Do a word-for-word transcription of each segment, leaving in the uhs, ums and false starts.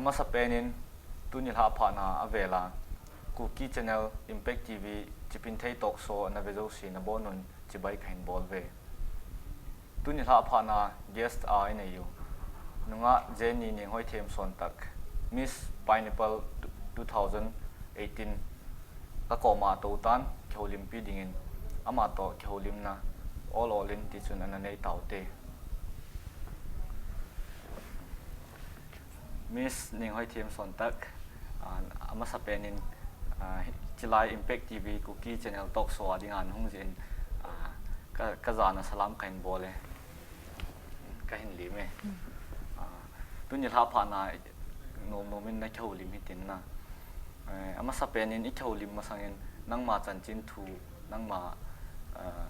Masapen in tuni lha phatna a vela Kuki Channel Impact T V Chipinthei Talk Show na ve jouse nabonun chibai kahin bol uve. Tuni lha phatna guest a inei u nungah Jenny Nenghoithem Sontak, Miss Pineapple two thousand eighteen ka koma tou tan kihoulimpi dingin ama toh kihoulimna ol ol in tichun ana nei taute. Miss Nenghoithem Sontak, ah, amasapen in, ah, hi-, chilai Impact T V Kuki Channel Talk Show a dinga nahung jeh in, ah, ka, ka jana salam kahin bol e. Kahin lim e. Ah, tuni lha phatna nom nom in na kihoulim hitin na. Eh, amasapen in i kihoulim masang in nangma chanchin thu, nangma, ah,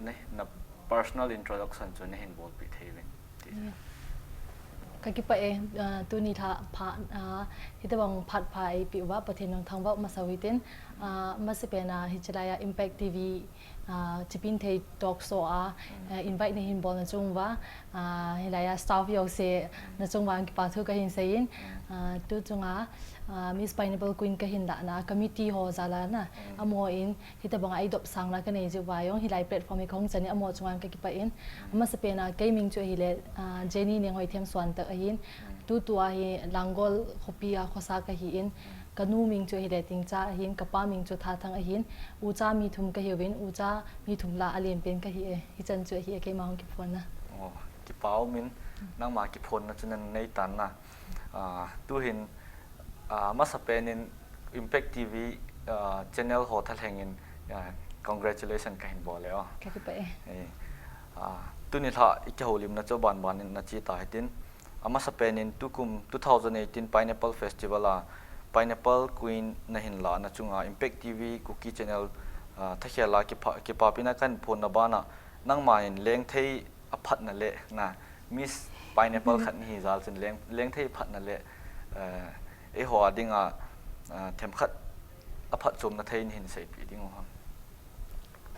ne, na personal introduction chu nahin bolpeh thei uvin. Ka kipah e, ah, tuni lha pha, ah, hitobang phat pha eipeh uva Pathen nang thangvah masa uhitin, ah, masapen a hichilai a Impact T V, ah, Chipinthei Talk Show a, ah, invite nahin bolna chung uva, ah, hilai a staff jouse na chung uva kipa thu kahin seiyin, ah, tu chunga, ah, Miss Pineapple Queen kahin lahna, committee ho jal a na, amaho in, hitobanga eidopsangna kanei jeh uva jong, hilai platform hi kahung chan in amaho chunga ka kipah in. Amasapen a kei min chu ahile, ah, Jenny Nenghoithem Sontak ahin. Tutua hi Langol khopi a khosa kahin. Kanu min chu ahile Tingcha ahin, kapa min chu Thathang ahin. Ucha mi thum kahiuvin, ucha mi thum lah a alenpen kahi e. Hichan chu ahi e keima hung kiphonna. Oh, kipa um in, nangma kiphonna chu nanei tan na. Ah, tuhin, ah, masapen in Impact T V, ah, channel ho thalheng in, ah, congratulation kahin bol e o. Ka kipah e. Eh, ah, tuni lha i kihoulimna chu banban in nache ta hitin. Amasapen in tukum two thousand eighteen Pineapple Festival a Pineapple Queen nahin lahna chunga Impact T V Kuki Channel, ah, thakhel a kipa, kipapina kahin phonna bana nangma in lengthei aphatna le na Miss Pineapple khat nahi jal chun leng, lengthei phatna le, eh, eiho a dinga, ah, themkhat aphatchomna thei nahin seipeh ding u ham.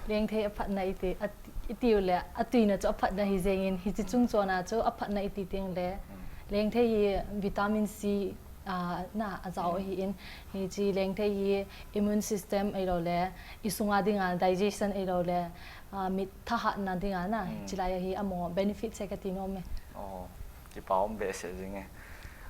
Lengthei aphatna iti, at-, itiu le, atuina chu aphatna hi jengin, hiche chung chona chu aphatna iti teng le, lengthei hi vitamin C, ah, na ajao ahin, hiche lengthei hi immune system ahilou le, isunga dinga digestion ahilou le, ah, mit thahatna dinga na, chilai ahi amaho benefit se kati nom e. Oh, kipa um behseh jing e.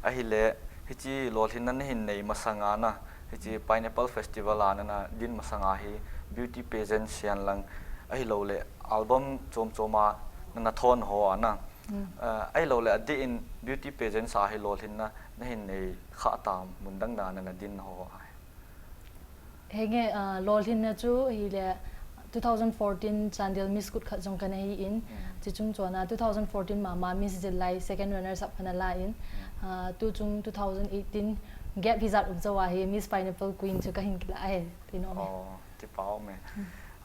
Ahile, hiche lolhinna nahin nei masanga na, hiche Pineapple Festival a nana din masanga hi beauty pageant sian lang ahilou le album chom chom a nana thon ho a na. Ah, ahilou le adeh in beauty pageant a hi lolhinna nahin nei kha tam mun dang na nana din ho a. Henge, ah, lolhinna chu ahile two thousand fourteen Chandel Miss Kutkhat jong kana hi in, chuche chung chona two thousand fourteen mama Miss Zillai second runners up kana la in, ah, tuchung two thousand eighteen gap hijat um jou a hi Miss Pineapple Queen chu kahin kila e, ti nom e. Oh, kipa um e.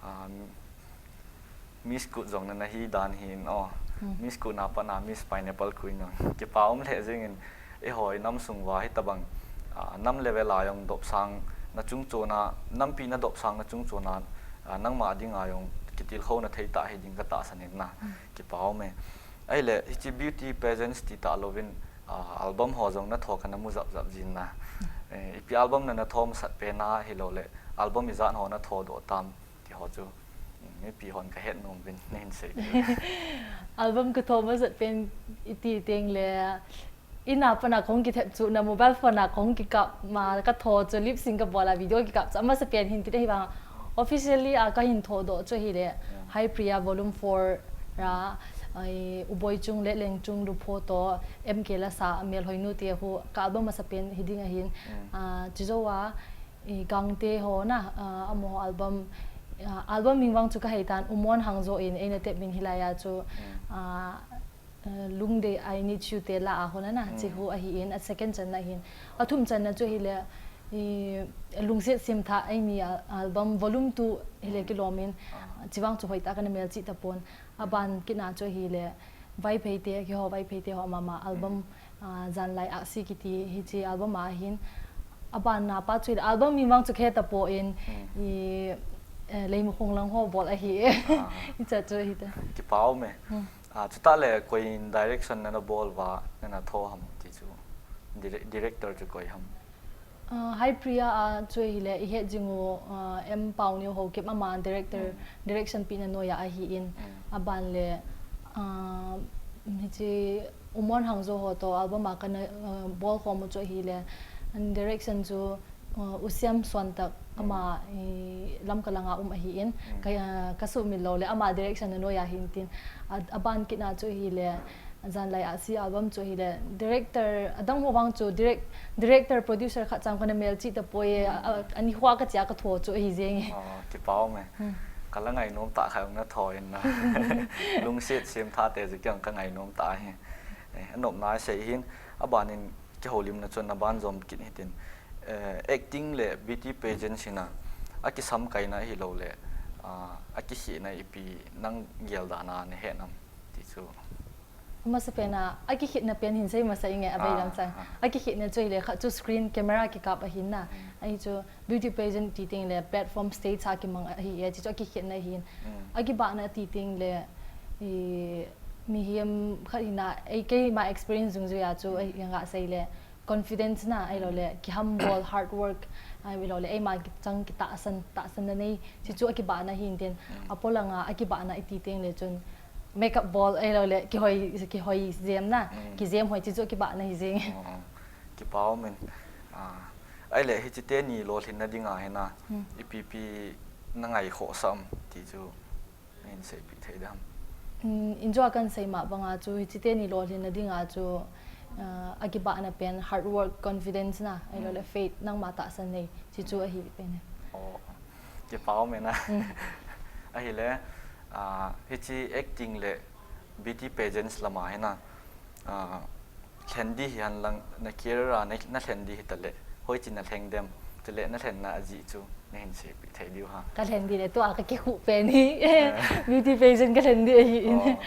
Ah, Miss Kut jong nana hi dan hin, oh. Miss Kut na pat na Miss Pineapple Queen jong. Kipa um lheh jengin, eiho i nam sung uva hitobang, ah, nam level a jong dopsang na chung chona, nampi na dopsang na chung chona, ah, nangma dinga jong kitilkhouna thei ta hi ding ka tahsan in na. Kipa um e. Ahile, hiche beauty pageants ti talouvin, ah, album ho jong na tho kana mu jap jap jin na. Eh, ipi album nana tho masat pen a hilou le, album ijat ho na tho doh tam. Ti ho chu, mipi hon ka het nom uvin, nahin sei diu. Album ka tho masat pen iti teng le, in a pat na kahung kithep chu, na mobile phone a kahung kikap ma, ka tho chu lip sync ka bol a video kikap chu, amasapen hin kiti hi vang. Officially a kahin tho doh chu ahile, Hi Priya Volume four a, ai, U Boichung, Letlengchung, Lupho toh, M K Lasa, Melhoinu te hu, ka album masapen hi ding ahin. Ah, chujou a, I Gangte ho na, ah, amaho album, ah, album min vang chu ka hei tan, U Mon Hangjo in eina tep min hilai a chu, ah, ah, Lungdei I Need You te la a ho na na, chu hu ahi in, a second channa hin. A thum channa chu hile, i Lungset Semtha eini a-, album volume two hile kilom in, chu vang chu hoitah kana melchih tapon. A ban kitna chu hile, Vaiphei te, keiho Vaiphei te ho mama album, ah, Janlai Aksi kiti hiche album a hin. A ban na pa chu album min vang chu ka he tapon, i, eh, Leimakhong lang ho bol ahi. Hiche chu hita. Kipa um e. Ah, chutah le koi in direction nana bol uva, nana tho ham ti chu. Director chu koi ham? Hi Priya a chu ahile ihet jing u M Pauneo Haokip ama director, direction pina noiya ahin, aban le hiche Umon Hangjo ho toh album a kana bolkhom u chu ahile direction chu U Siam Suantak ama Lamka langa um ahin, kasumil lou le ama direction na noiya ahin tin, aban kit na chu ahile Janlai Ahsi album chu ahile director adang ho vang chu director producer khat chang kana melchih tapoi, ani hoa kache a katho chu ahi jeng e. Kipa um e. Kala ngainom tah khat nathou in na, lungset semtha te chu kei jong kangainom tah ahi. Anopna sei hin, aban in kihoulimna chun aban jom kit hitin, acting le beauty pageant hina akisamkaina ahilouleh akikhehna ipi nang geldan a nahet nam ti chu. Amasapen a akikhetna pen hin sei masa inge, abeilam chang. Akikhetna chu ahile khat chu screen camera kikap ahin na, ahi chu beauty pageant ti tengle platform stage a kimang ahi e, ti chu akikhetna ahin. Akibahna ti tengle mihem khat hina, keima experience dungjuiya chu ahi, nga seile confidence na ahiloule kihambol, hard work ahiloule eima kichang kitahsan, tahsanna nei, ti chu akibahna hintin. Apolanga akibahna iti tengle chun makeup bol ahiloule kihoi, kihoi jemna, kijem hoi ti chu akibahna hi jeng. Kipa um in. Ahile hiche teni lolhinna dinga hina ipi ipi nangaikhohsah am ti chu nahin seipeh thei dem? Injo a kahin sei ma banga chu hiche teni lolhinna dinga chu akibahna pen hard work, confidence na ahiloule faith, nangma tahsan nei, ti chu ahi pen e. Kipa um e na. Ahile hiche acting le beauty pageants lama hina lhen di hihenlang na career a nalhen di hitale hoiche nalheng dem, chule nalhenna ajeh chu nahin seipeh thei diu ham? Kalhen di le tua kakikhuh pen hi beauty pageant kalhen di ahin.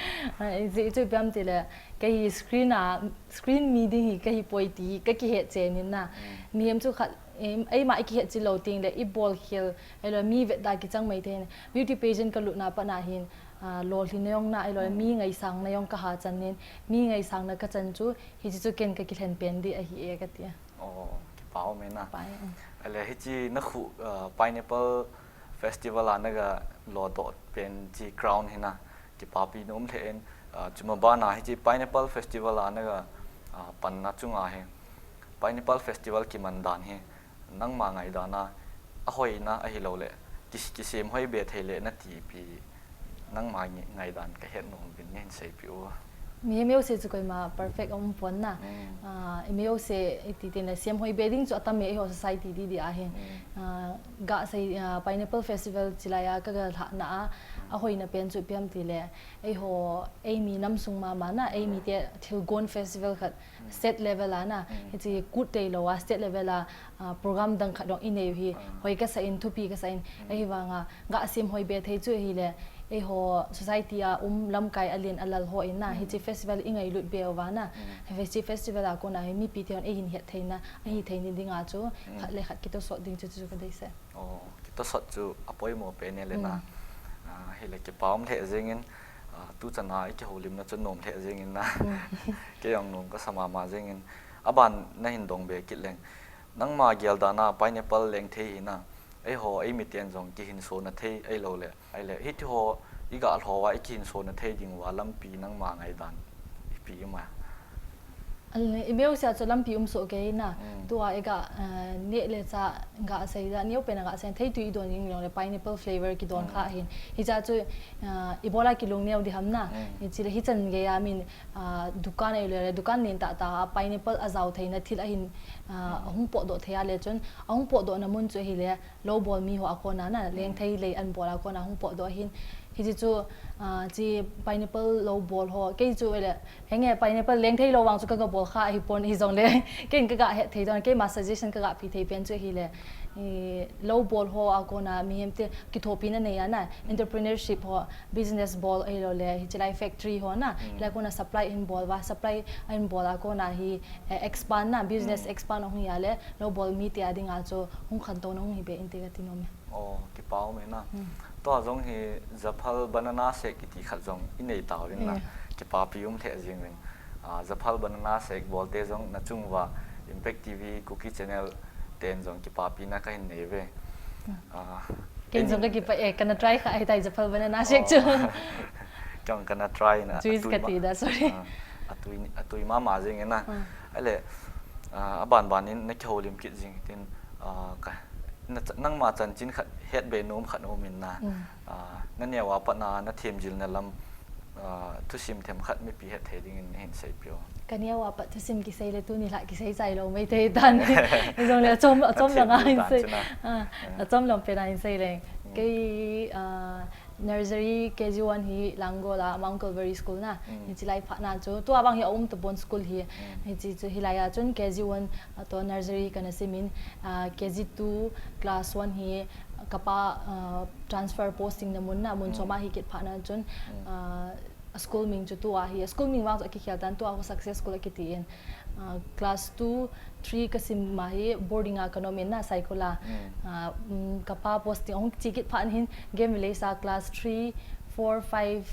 Ajeh chu ipi ham tile kei hi screen a, screen mi ding hi kahipoi ti kakihet chen in na. Mihem chu khat eima ikihet chil lou tengle ibolkhel ahilou mi vetda kichang mai thei in. Beauty pageant kalutna patna hin lolhinna jong na ahiloule mi ngaisangna jong kaha chan in, mi ngaisangna kachan chu hiche chu ken kakilhen pen di ahi e kati a. Kipa um e na. Ahile hiche nakhuh Pineapple Festival a naga lodoh pen hiche crown hina kipapina um lheh in, chuma bana hiche Pineapple Festival a naga panna chunga hi Pineapple Festival kiman dan hi nangma ngaidan a ahoina ahiloule kisem hoi be thei le nati ipi nangma ngaidan kahet nom uvin nahin seipeh u. Mihem jouse chu koima perfect aumpon na. Mihem jouse iti tengle semhoi be ding chu atam e, eiho society didi a hin. Gasei Pineapple Festival chilai a kagalhahna a ahoina pen chu ipi ham tile eiho, eimi namsung mama na, eimite thilgon festival khat state level a na, hiche kut tailou a state level a program dang khat jong inei u hi hoi kasah in, thupi kasah in, ahivanga gasemhoi be thei chu ahile eiho society a um lamkai alen alal ho in na hiche festival ingailut be uva na, hiche festival a kona hi mipite hon eihin het theina, ahi theina dinga chu khat le khat kitosot ding chu chu kadeisah. Kitosot chu apoimo pen e le na. Ahile kipa um lheh jengin, tuchana ikihoulimna chu nom lheh jengin na. Kei jong nom kasa mama jengin. Aban nahin dong be kit leng, nangma geldan a Pineapple lengthei hina eiho eimiten jong kihinsona thei ahiloule, ahile hitiho igalhou a ikihinsona thei ding uva lampi nangma ngaidan ipi um a? Imeusea chu lampi um soh kei na. Tua iga neh le chah gasei a neopen a gasei theitwi idon ding jongle pineapple flavor kidon kha ahin. Hichea chu ibola kilungneo di ham na. Hichele hichan geiya min dukan ahiloule dukan len tahtah a pineapple ajao theina thil ahin, ahung potdoh thei a le chun ahung potdohna mun chu ahile loubol miho a kona na, lengthei lei anbol a kona hung potdoh ahin. Hiche chu, hiche pineapple loubol ho, kei chu ahile henge pineapple lengthei lou vang chu kagabol kha ahipon, hijongle keiin kaga het thei don, keima suggestion kagapeh thei pen chu ahile loubol ho a kona mihemte kithopina neiya na, entrepreneurship ho, business bol ahiloule hichelai factory ho na, hilai kona supply ahin bol uva, supply ahin bol a kona hi expand na, business expand ahung hia le loubol mite a dinga chu hung khantouna hung hibe inte kati nom e. Kipa um e na. Tua jong hi Japhal Banana Shake kiti khat jong inei tauvin na. Kipapi um lheh jengin. Japhal Banana Shake bolte jong nachung uva Impact T V Kuki Channel ten jong kipapina kahin nei ve. Ah, Ken jong ka eini- kipah e, kana try kha ahitai, japhal bana na sek chu. Kong kana try na. Juice Atui ka ma- ti da, sorry. Ah, atui, atui mama jing na. Ale, ah, aban ban in na kihoulim kit jing tin, ah, ka, na, nangma chanchin khat het be nom khat um in na. Ah, na neo a pat na, na themjilna lam, ah, thusim themkhat mipi het thei dingin nahin seipeh o. Ka neo a pat thusim kisei le tuni lha kisei chai lou mai thei tan. Jong le achom, achom Athem lang a ding hin dan sei. chu na. Ah, achom lang pen a hin sei le. Kei, ah, nursery K G one hi Langol a Mount Calvary School na. Hichi lai phat na chu. Tua bang hi aum tapon school hi. Hichi chu hilai a chun K G one, ah, to nursery kana sim in, ah, K G two class one hi kapa, ah, transfer posting na mun na, mun chom a hi kit phat na chun, ah, a school ming chu tua hi, a school ming vang chu akikhel tan, tua ho Success School akiti in. Ah, class two, three kasim ma hi boarding a kanom in na Saikul a. Ah, um, kapa posting ahung chi kit phat hin Game Village a class three, four, five,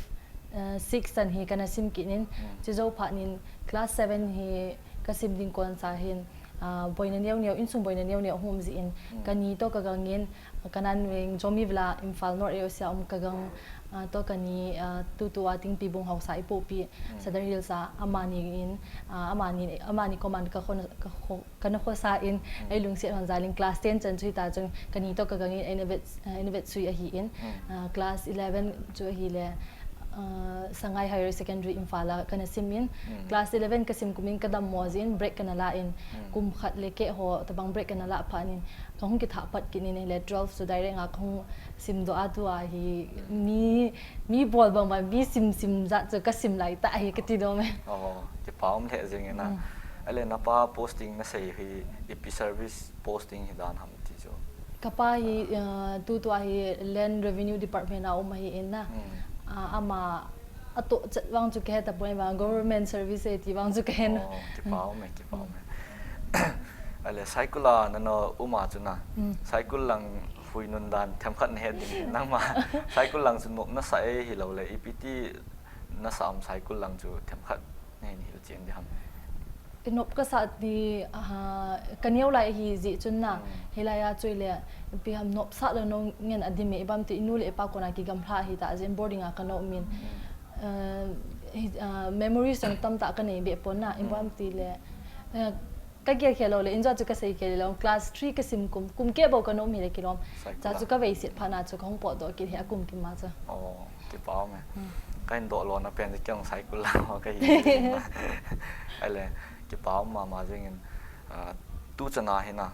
ah, six chan hi kana sim kit in. Chujou phat in class seven hi kasim ding kon sa hin, ah, boina neo neo, insung boina neo neo hung um jin. Kani to kagang in, kanan veng Zomi Villa, Imphal North area a um kagang, ah, to kani, ah, tutu a Tingpibung haosa ipopi, Southern Hills a, amani in, ah, amani, amani koma ka khon, ka kho, kana khosa in, ei lungset hon jal in class ten chan chu hita chun kani to kagang in, eina vet, ah, eina vetsui ahi in, ah, class eleven chu ahile, ah, Sangai Higher Secondary Imphal a kana sim in, class eleven kasim kum in kadammo jin, break kana la in, kum khat le keh ho tabang break kana la phat in, kahung kithah pat kit in ahile, twelve chu direct a kahung sim doh a, tua hi mi, mi bol bang bang, mi sim sim jat chu kasim lai tah hi kati nom e. Oh, kipa um lheh jing in na. Ale, napa posting nasei hi ipi service posting hi dan ham ti chu? Kapa hi, ah, tutua hi Land Revenue Department a um ahi in na. Ah, ama atoh chet vang chu kahe tapon, ama government service e ti vang chu kahe na. Oh, kipa um e, kipa um e. Ale, Saikul a nana um a chu na. Saikul lang huinun dan themkhat nahet ding, nangma Saikul lang chu nop nasa e hilou le, ipi ti nasa um Saikul lang chu themkhat nahin hilchen ding ham? Nop kasah ti, ah, ka neo lai ahi jeh chun na, hilai a chu ile, ipi ham nopsah lou ngen adim e, ibam ti inu le ipa kona kigamlha ahi ta jeh in boarding a kana um in. Ah, hi, ah, memories jong tamtah kanei be pon na, ibam ti le, ah, kagel khel lou le, injo chu kasei khel lou, class three kasim kum, kum keh bou kana um hile kilom. Cha chu kavei set phat na chu kahung potdoh kit hi akum kim ma chu. Oh. Kipa um e. Kahin doh lona pen chu kei jong Saikul lang ho kahi jeng in na. Ale, kipa um mama jeng in, ah, tuchan a hi na,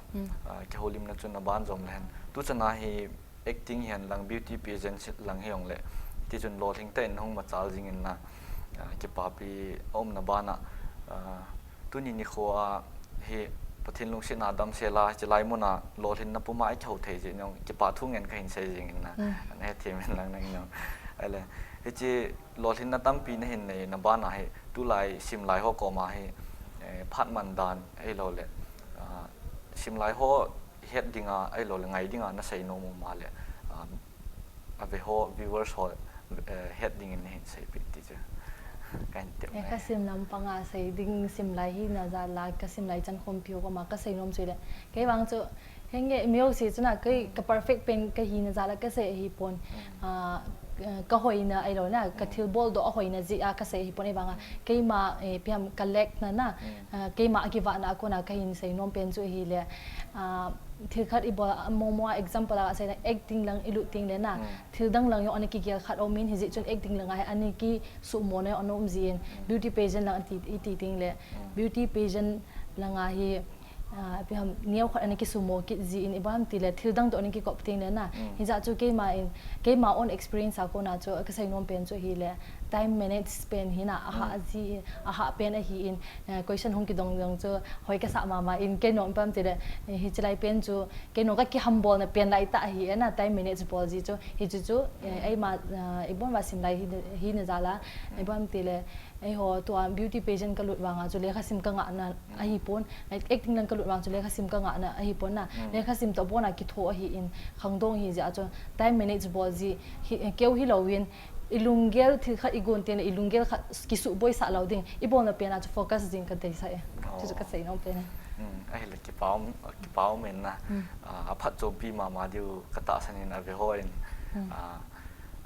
ah, kihoulimna chu naban jom le hen. Tuchan a hi acting hihen lang, beauty pageant lang hijongle, tichun lolhing tah in hung machal jing in na, ah, kipapi aumna ban a, ah, tuni nikho a hi Pathen lungsetna damsel a, hiche lai mun a lolhinna puma ikihou thei jeh in jong kipa thu ngen kahin sei jing in na. Ana hethem in lang nang jong. Ale, hiche lolhinna tampi nahin nei na ban a hi, tulai simlai ho koma hi, eh, phat man dan ahilou le, ah, simlai ho het dinga ahilou le ngai dinga nasei nom um a le, ah, ave ho, viewers ho, eh, het dingin nahin seipeh ti chu kahin tep e. Kasim lampang a sei ding, simlai hina jal a, kasimlai chan khompi ho koma kasei nom chu le, kei vang chu, henge, mi jouse chu na, kei ka perfect pen kahina jal a kasei ahipon. Ah, eh, kahoina ahilou na, kathilbol doh ahoina jeh a kasei ahipon, ahivang a keima, eh, ipi ham ka lack na na, ah, keima akivahna a kona kahin sei nom pen chu ahile, ah, thil khat ibol a, momo a example a kasei na, acting lang ilut teng le na, thil dang lang jong ana kigel khat aum in, hijeh chun acting lang a hi ana kisuhmo na jong ana um jin, beauty pageant lang iti, iti teng le, beauty pageant lang a hi, ah, ipi ham, neo khat ana kisuhmo kit jin, ibam ti le, thil dang toh ana kikop teng le na, hijeh chu keima in, keima own experience a kona chu kasei nom pen chu ahile, time manage pen hi na, ahah ji, ahah pen ahi in, eh, question hung kidong dong chu hoi kasah mama in, kei nong ibam ti le, eh, hiche lai pen chu, kei nong kakihambol na pen lai tah ahi e na, time manage bol ji chu, hichu chu, eh, eima, ah, ibon va simlai hi, hina jal a, ibam ti le, eiho tua beauty pageant kalut vang a chu lekhasim kangah na ahipon, acting lang kalut vang chu lekhasim kangah na ahipon na, lekhasim toh bon a kitho ahi in, khangdong ahi jeh a chu time manage bol ji, hi, keu hilou in, ilunggel thil khat igon teng le, ilunggel khat kisuhboisah lou ding, ibolna pen a chu focus jing kadeisah e. Chuchu kasei nom pen e. Hmm, ahile kipa um, kipa um in na. Hmm. Ah, aphatchompi mama diu katahsan in ave ho in. Hmm. Ah,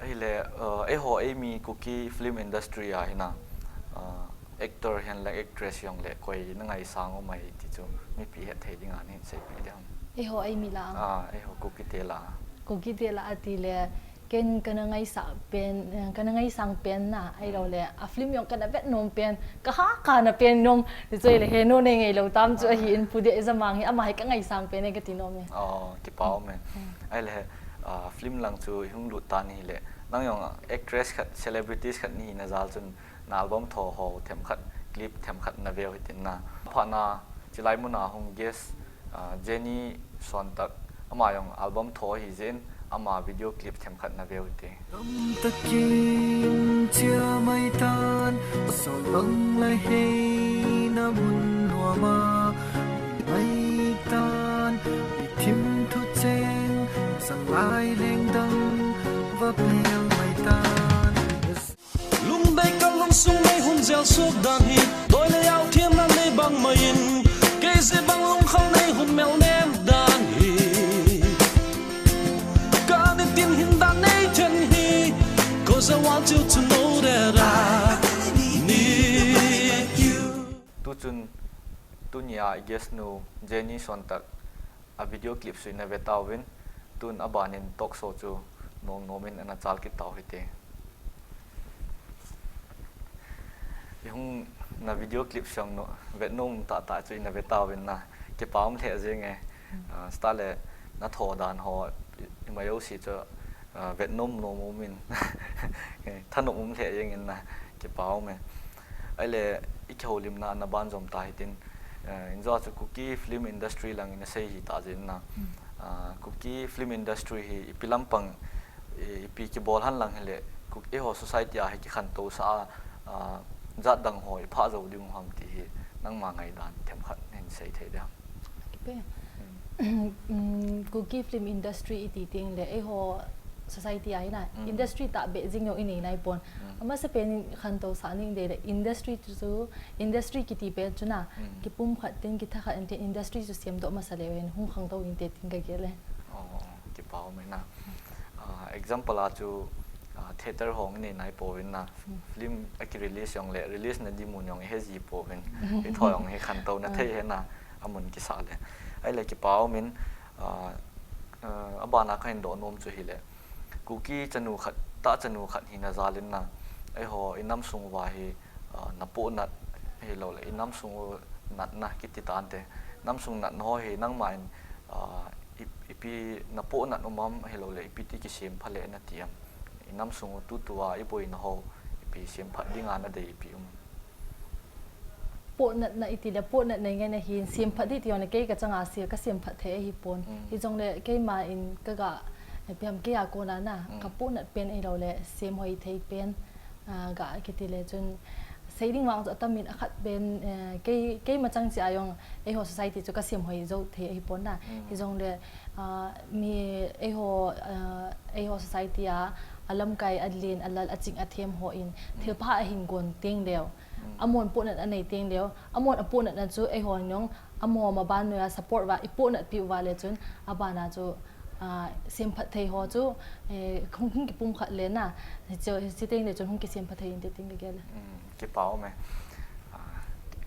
ahile, uh, eiho eimi Kuki film industry a hi na, uh, actor hen lang actress jong le koi na ngaisang um ahi ti chu mipi het thei ding a nei seipeh ding. Eiho eimi la. Ah, eiho Kuki te la. Kuki te la ati le, ken kana ngaisang pen, eh, kana ngaisang pen na, ahilou le, a film jong kana vet nom pen, ka ha kana pen nom, ti chu le he no nei ngailou tam chu ahi in Pu Dejamang hi, ama hi ka ngaisang pen e kati nom e. Oh, kipa um e. Hmm. Ahile, ah, film lang chu hung lut tan ahile, nang jong actress khat, celebrities khat nei hina jal chun, na album tho ho themkhat, clip themkhat na veu hitin na. Phat na, chilai mun a hung guest, ah, Jenny Sontak, ama jong album tho ahi jeh in, ama video clip themkhat na veu hite. Tamtakin chia mai tan, pasal bang lai hei na mun nuam a, mai tan, i thim thu cheng, sang lai leng dang, va pel mai tan. Lungdei ka lungsung nei hun jel suak dan hi, doi le yau thiamna nei bang mai in, kei jeh bang lungkham nei hun mel nem dan hi. Ka nitin hin dan nei then hi, ko jawal chiu chu no rera, need you. Tuchun, tunia i guest nu Jenny Sontak a video clip chu i na ve tauvin, tun aban in talk show chu nom nom in ana chal kit tau hite. I hung na video clip sang no, vet nom tah tah chu i na ve tauvin na, kipa um lheh jeng e. Hmm. Ah, chutah le na tho dan ho, i, i mai o si chu, ah, vet nom nom um in, eh, thanom um lheh jeng in na, kipa um e. Ahile, i kihoulimna na ban jom ta hitin, eh, in jo chu Kuki film industry lang i na sei hi ta jin na. Hmm. Ah, Kuki film industry hi ipi lampang, i, ipi kibol han lang hile, Kuk-, eiho society a hi kikhantou sa a, ah, jat dang ho i phah jou ding u ham ti hi, nangma ngaidan themkhat hin sei thei ding ham. Kipe. Hmm. Um, Kuki film industry i ti teng le, eiho society a hi na, Hmm. industry tah beh jing jong i nei nai pon. Hmm. Amasa pen in khantou sa ning dei le, industry chu, chu, industry kiti pen chu na, Hmm. kipumkhat tin, kithakhat in tin, industry chu semdoh masa leu hen, hung khangtou inte tin ka gel e. Oh, kipa um e na. Ah, example a chu, ah, theater ho i nei nai pouvin na. Hmm. Film a ki release jong le, release na di mun jong i he ji pouvin. I tho jong hi khantou na Ah. thei he na, amun kisa le. Ahile kipa um in, ah, ah, aban a ka hin doh nom chu hile, Kuki chanu khat, tah chanu khat hina jal in na, eiho i nam sung uva hi, ah, na poh nat, ahilou le, i nam sung u natna kiti tante. Nam sung natna ho hi nangma in, ah, i, ipi na poh nat um am, ahilou le, ipi ti kisem pha le na ti am. I nam sung u tutua i boina ho, ipi sem phat ding a na dei ipi um. Poh natna i ti le, poh natna i ngai na hin, sem phat di ti jong le, kei ka chang a sia, ka sem phat thei ahi pon. Mm. Hi jong le, keima in ka ga, eh, ipi ham kei a kona na, Mm. ka poh nat pen ahilou le, sem hoi thei pen, ah, ga kiti le chun, sei ding vang chu atam in akhat pen, eh, kei, keima chang chia jong, eiho society chu ka sem hoi jou thei ahi pon na. Mm. Hi jong le, ah, mi eiho, ah, eiho society a, a lamkai, a len, a lal, a ching, a them ho in, Mm. thilpha a hin gon teng leu. Mm. Amahon poh nat a nei teng leu. Amahon a poh natna chu eiho in jong, amaho maban noiya support uva, i poh nat pi uva le chun, aban a chu, ah, sem phat thei ho chu, eh, hung, hung kipumkhat le na, hiche, hiche teng le chun hung kisem phat thei inte tin ka gel e. Mm, kipa um e. Ah,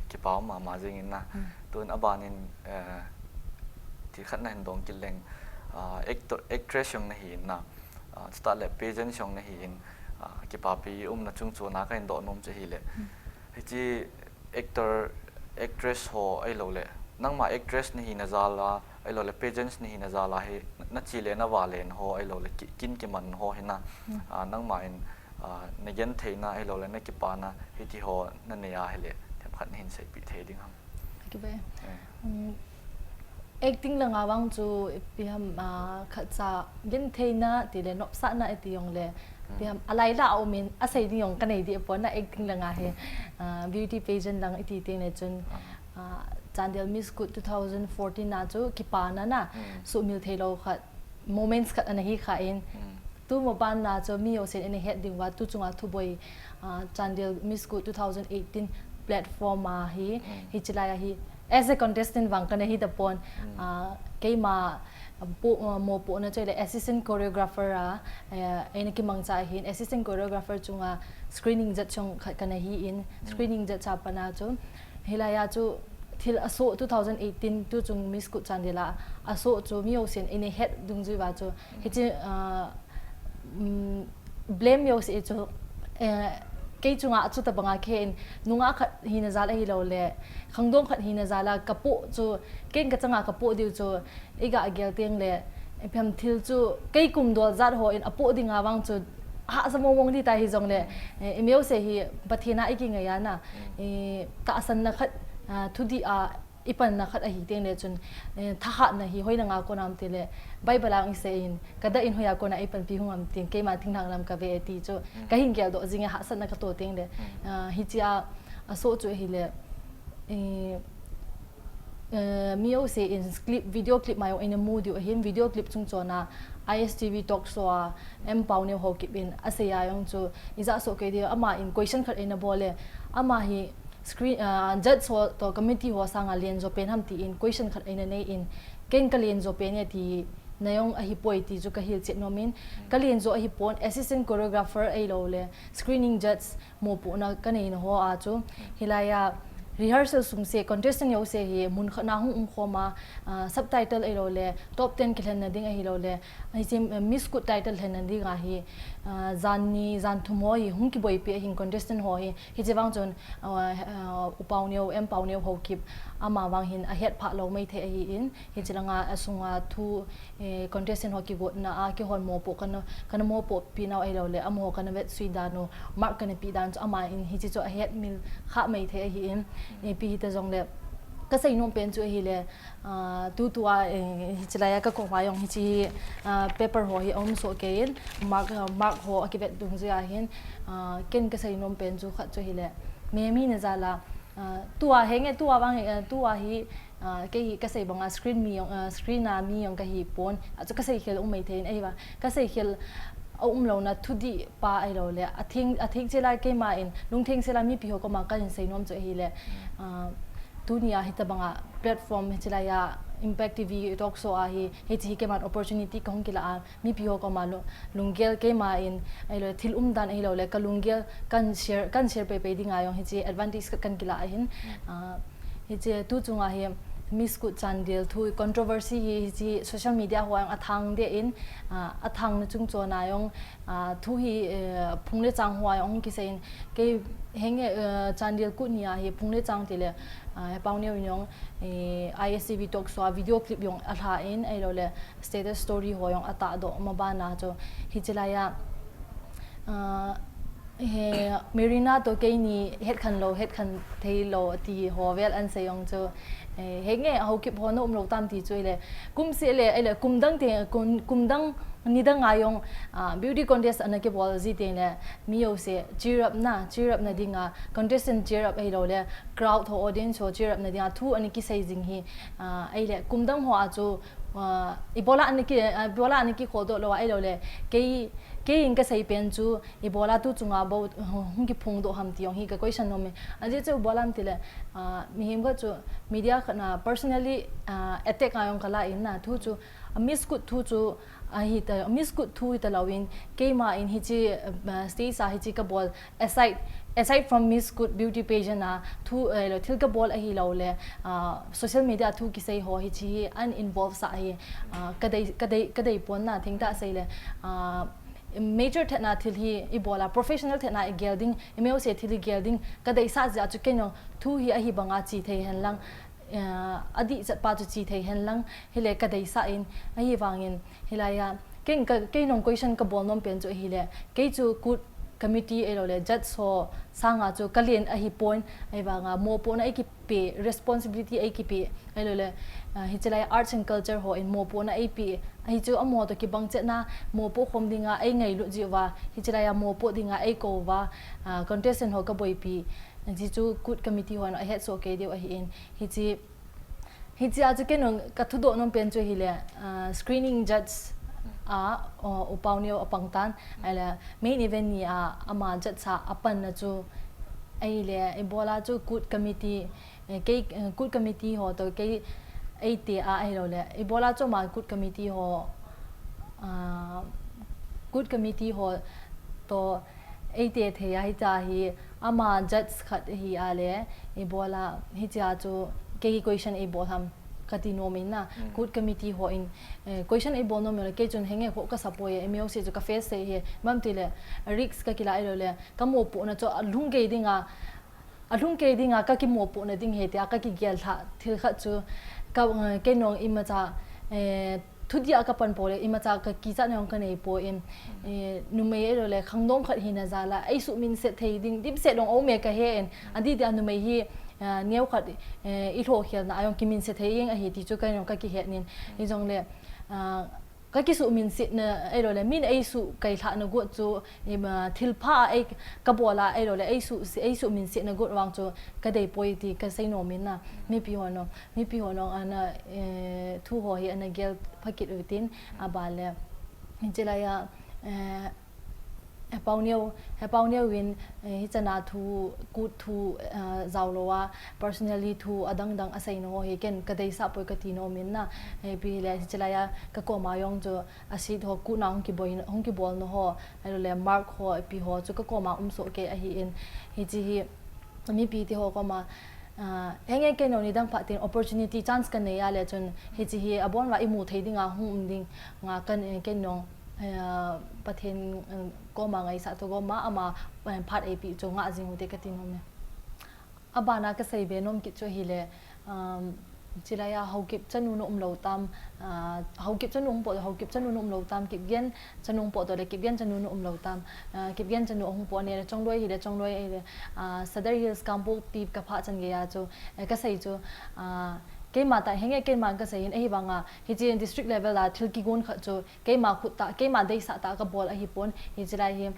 kipa um mama jing in na. Mm. Tun aban in, eh, thil khat na hin dong kit leng, ah, actor, actress jong na hi in na. Ah, chutah le pageant jong na hi in, ah, kipapi umna chung chu na ka hin doh nom chu hile. Mm. Hiche actor, actress ho ahilou le, nangma actress na hina jal a, ahilou le, pageants na hina jal a hi, na che le na vale na ho, ahilou le, ki-, kin kiman ho hi na, Mm. ah, nangma in, ah, na genthei na, ahilou le, na kipana, hiti ho na nei a hile, themkhat na hin seipeh thei ding ham. Kipe. Eh. Um, acting langa vang chu, ipi ham, ah, khatcha genthei na, ti le, nopsah na, iti jong le, Mm. ipi ham, alai la a um in, asei ding jong ka nei di pon na acting langa hi, ah, beauty pageant lang iti teng le chun, Ah. ah, Chandel Miss Good two thousand fourteen na chu kipana na, Mm. sumil thei lou khat, moments khat ana hi kha in. Mm. Tu maban na chu mi jousen ana het ding uva, tu chunga thuboi, ah, Chandel Miss Good two thousand eighteen platform a hi, Mm. hiche lai a hi as a contestant vang kana hi tapon. Ah, keima, ah, po, ah, mopohna chu ahile assistant choreographer a, eh, eina kimangcha ahin, assistant choreographer chunga screening judge jong khat kana hi in, screening judge a pat a chu, hilai a chu thil asoh two thousand eighteen tu chung Miss Kut Chandel a asoh chu mi jousen eina het dungjui uva chu, hiche, ah, um, blame jouse chu, eh, kei chunga chu tabanga khen, nungah khat hina jal ahilou le, khangdong khat hina jal a kapoh chu, ken kachanga kapoh diu chu, iga gel teng le, ipi ham thil chu, kei kum dol jat hon apoh dinga vang chu, hahsa mong mong ding ta hijongle, eh, i mi jouse hi Pathen a i kingai a na, eh, tahsanna khat, ah, thudih a, i panna khat ahi teng le chun, eh, thahatna hi hoilanga kona um tile, Bible a jong isei in, kadah in hoiya kona eipanpi hung am tin, keima thinglhang lam kave e ti chu, kahin geldoh jing e, hahsatna kato teng le, ah, hichea, asoh chu ahile, eh, eh, mi jousen clip, video clip ma jong eina mu diu ahin, video clip chung chona, I S T V talk show a, M Pauneo Haokip in asei a jong chu, ijah soh kei diu, ama in question khat eina bol e, ama hi, screen, ah, judge ho toh committee ho sanga len jo pen ham tin question khat eina nei in, ken kalen jo pen e ti na jong ahipoi ti chu kahilchet nom in, kalen jo ahipon assistant choreographer ahilou le screening judge mopohna kaneina ho a chu, hilai a rehearsal sung se contestant jouse hi mun khat na hung umkhom a, ah, subtitle ahilou le top ten kilhenna ding ahilou le, hiche, eh, Miss Kut title lhenna dinga hi, ah, jan ni, jan thum ho hi hung kiboipi ahin contestant ho hi, hiche vang chun, ah, ah, U Pauneo, M Pauneo Haokip, ama vang hin ahet phah lou maithei ahin, hiche langa asunga thu, eh, contestant ho kigotna a, keihon mopoh kana, kana mopohpi nau ahilou le, amaho kana vetsui dan u, mark kana pe dan chu ama in hiche chu ahet mil kha maithei ahin, ipi hita jongle, kasei nom pen chu ahile, ah, tutua, eh, hiche laiya kakoma jong hiche hi, ah, paper ho hi aum soh kei in, mark, ah, mark ho akivet dungjui a hin, ah, ken kasei nom pen chu khat chu ahile, mi, mi na jal a, ah, tua henge, tua vang, eh, tua hi, ah, kei hi kasei banga screen mi jong, ah, screen a mi jong kahi pon, achu kasei khel um maithei in, ahivang kasei khel aum louna thudih pa ahilou le, atheng, atheng chela keima in, lungtheng chela mipi ho koma kahin sei nom chu ahile, ah, tunia hitobanga platform hiche laiya Impact T V talk show a hi, hiche hi keiman opportunity kahung kila a, mipi ho koma lu-, lunggel keima in, ahilou le, thil umdan ahilou le, kalunggel kan share, kan share peipei dinga jong hiche advantage khat kan kila ahin, ah, hiche tu chunga hi Miss Kut Chandel thu controversy hi, hiche social media hoa jong athang deh in, ah, athangna chung chona jong, ah, thu hi, eh, phung le chang hoa jong kisei in, kei henge, eh, Chandel Kut nia hi phung le chang tile, ah, He Pauneo in jong, eh, I S T V talk show a video clip jong alha in, ahilou le status story ho jong atahdoh ma bana chu hiche laiya, ah, He Marina toh keini hetkhen lou, hetkhen thei lou ti ho vel ahin sei jong chu, eh, henge Haokip ho na um lou tam ti chu ahile, kum seh le, ahile kum dang te, kum, kum dang, nidang a jong, ah, beauty contest ana kibol ji teng le, mi jouse cheer up na, cheer up na dinga, contestant cheer up ahilou le, crowd ho, audience ho cheer up na dinga thu ana kisei jing hi, ah, ahile kum dang hoa chu, ah, ibola ana ki, ah, ibola ana kikholdoh lou ahilou le, kei, kei in kasei pen chu, ibola tu chunga bou, hung kiphongdoh ham ti jong hi ka question nom e. Ajeh chu ibola ham tile, ah, mihem khat chu media khat na personally, ah, attack a jong kala in na thu chu, ah, Miss Kut thu chu, ah, hita, Miss Kut thu hita louvin, keima in hiche, ah, stage a hiche kabol, aside, aside from Miss Kut beauty pageant a, thu, eh, lo, thil kabol ahilou le, ah, social media thu kisei ho hiche hi ahin involve sah hi, ah, kadei, kadei, kadei pon na thengtah sei le, ah, major thetna thil hi ibola, professional thetna igel ding, imeu se thil igel ding, kadeisah jeh a chu kei jong thu hi ahi banga che thei hen lang, eh, adih chat pa chu che thei hen lang, hile kadeisah in, ahivangin, hilai a, kei ka, kei jong question kabol nom pen chu ahile, kei chu Kut committee ahilou le, judge ho sanga chu kalen ahi pon, ahivanga, mopohna eiki pe, responsibility eiki pe, ahilou le, ah, hiche lai arts and culture hon mopohna eipe, ahi chu amaho toh kibang chetna, mopoh khom dinga eingailut jeh uva, hiche laiya mopoh dinga eikou uva, ah, contestant ho kaboipi, hiche chu Kut committee hon ahet soh kei diu ahin, hiche, hiche a chu kei jong kathudoh nom pen chu ahile, ah, screening judge a, o, U Pauneo apang tan, ahile main event ni a ama judge a apanna chu, ahile ibola chu Kut committee, Eh, kei, eh, kut committee ho toh kei eite a ahilou le, ibola chu ama kut committee ho, ah, kut committee ho toh eite thei a hitia hi ama judge khat hi a le, ibola hitia chu kei question eibol ham kati nom in na, kut committee ho in, eh, question eibol nom le, kei chun henge kho kasa poi e, M O C chu ka face e hi, mam ti le, risk ka kila ahilou le, ka mopohna chu alhung kei ding a, alhung kei ding a, ka kimopohna ding he tia ka kigel lha thil khat chu ka, eh, kei nong imacha, eh, thudia ka pan poi le, imacha ka kichatna jong ka nei poi in, eh, numei ahilou le, khangdong khat hina jal a, eisuh minset thei ding, dimset dong aume ka he in, adeh dia numei hi, eh, neokhat, eh, ilhohkhelna a jong kiminset thei ing ahi ti chu kei nong ka kihet in, hijong le, ah, ka kisuh minsetna ahilou le, min eisuh kai lhahna got chu, ima, thil pha a ei, ka bol a ahilou le, eisuh, eisuh minsetna got vang chu ka dei poi ti ka sei nom in na, mipi ho nong, mipi ho nong ana, eh, thu ho hi ana gel pha kit u tin, aban le, hiche lai a, eh, Hepau Neo, Hepau Neo in, eh, hichana thu, kut thu, eh, jao lou a, personally thu adang dang asei na ho hi ken ka deisah poi kati nom in na, eh, ipi hile hiche lai a ka koma jong chu a seat ho kut na hung kiboi, hung kibol na ho, ahilou le mark ho, ipi ho chu ka koma um soh kei ahi in, hiche hi mipi te ho koma, ah, henge kei nong nidang phat in opportunity chance ka nei a le chun hiche hi abon uva imu thei ding a hung um ding a ka, kei nong, eh, Pathen, eh, koma ngaisah toh koma ama, eh, phat eipeh chu ngah jing u te kati nom e. Aban a ka sei be nom kit chu ahile, um, hiche lai a Haokip chanu na um lou tam, ah, Haokip chanu hung pot, Haokip chanu na um lou tam, Kipgen chanu hung pot toh le, Kipgen chanu na um lou tam, ah, Kipgen chanu ahung pot ne le, Chongloi hile, Chongloi ahile, ah, Sadar Hills Kangpokpi ka phah chan gei a chu, eh, ka sei chu, ah, keima tah, henge keima ka sei in, ahivang a, hiche district level a thil kigon khat chu, keima khut tah, keima deisah tah ka bol ahipon, hiche lai hi,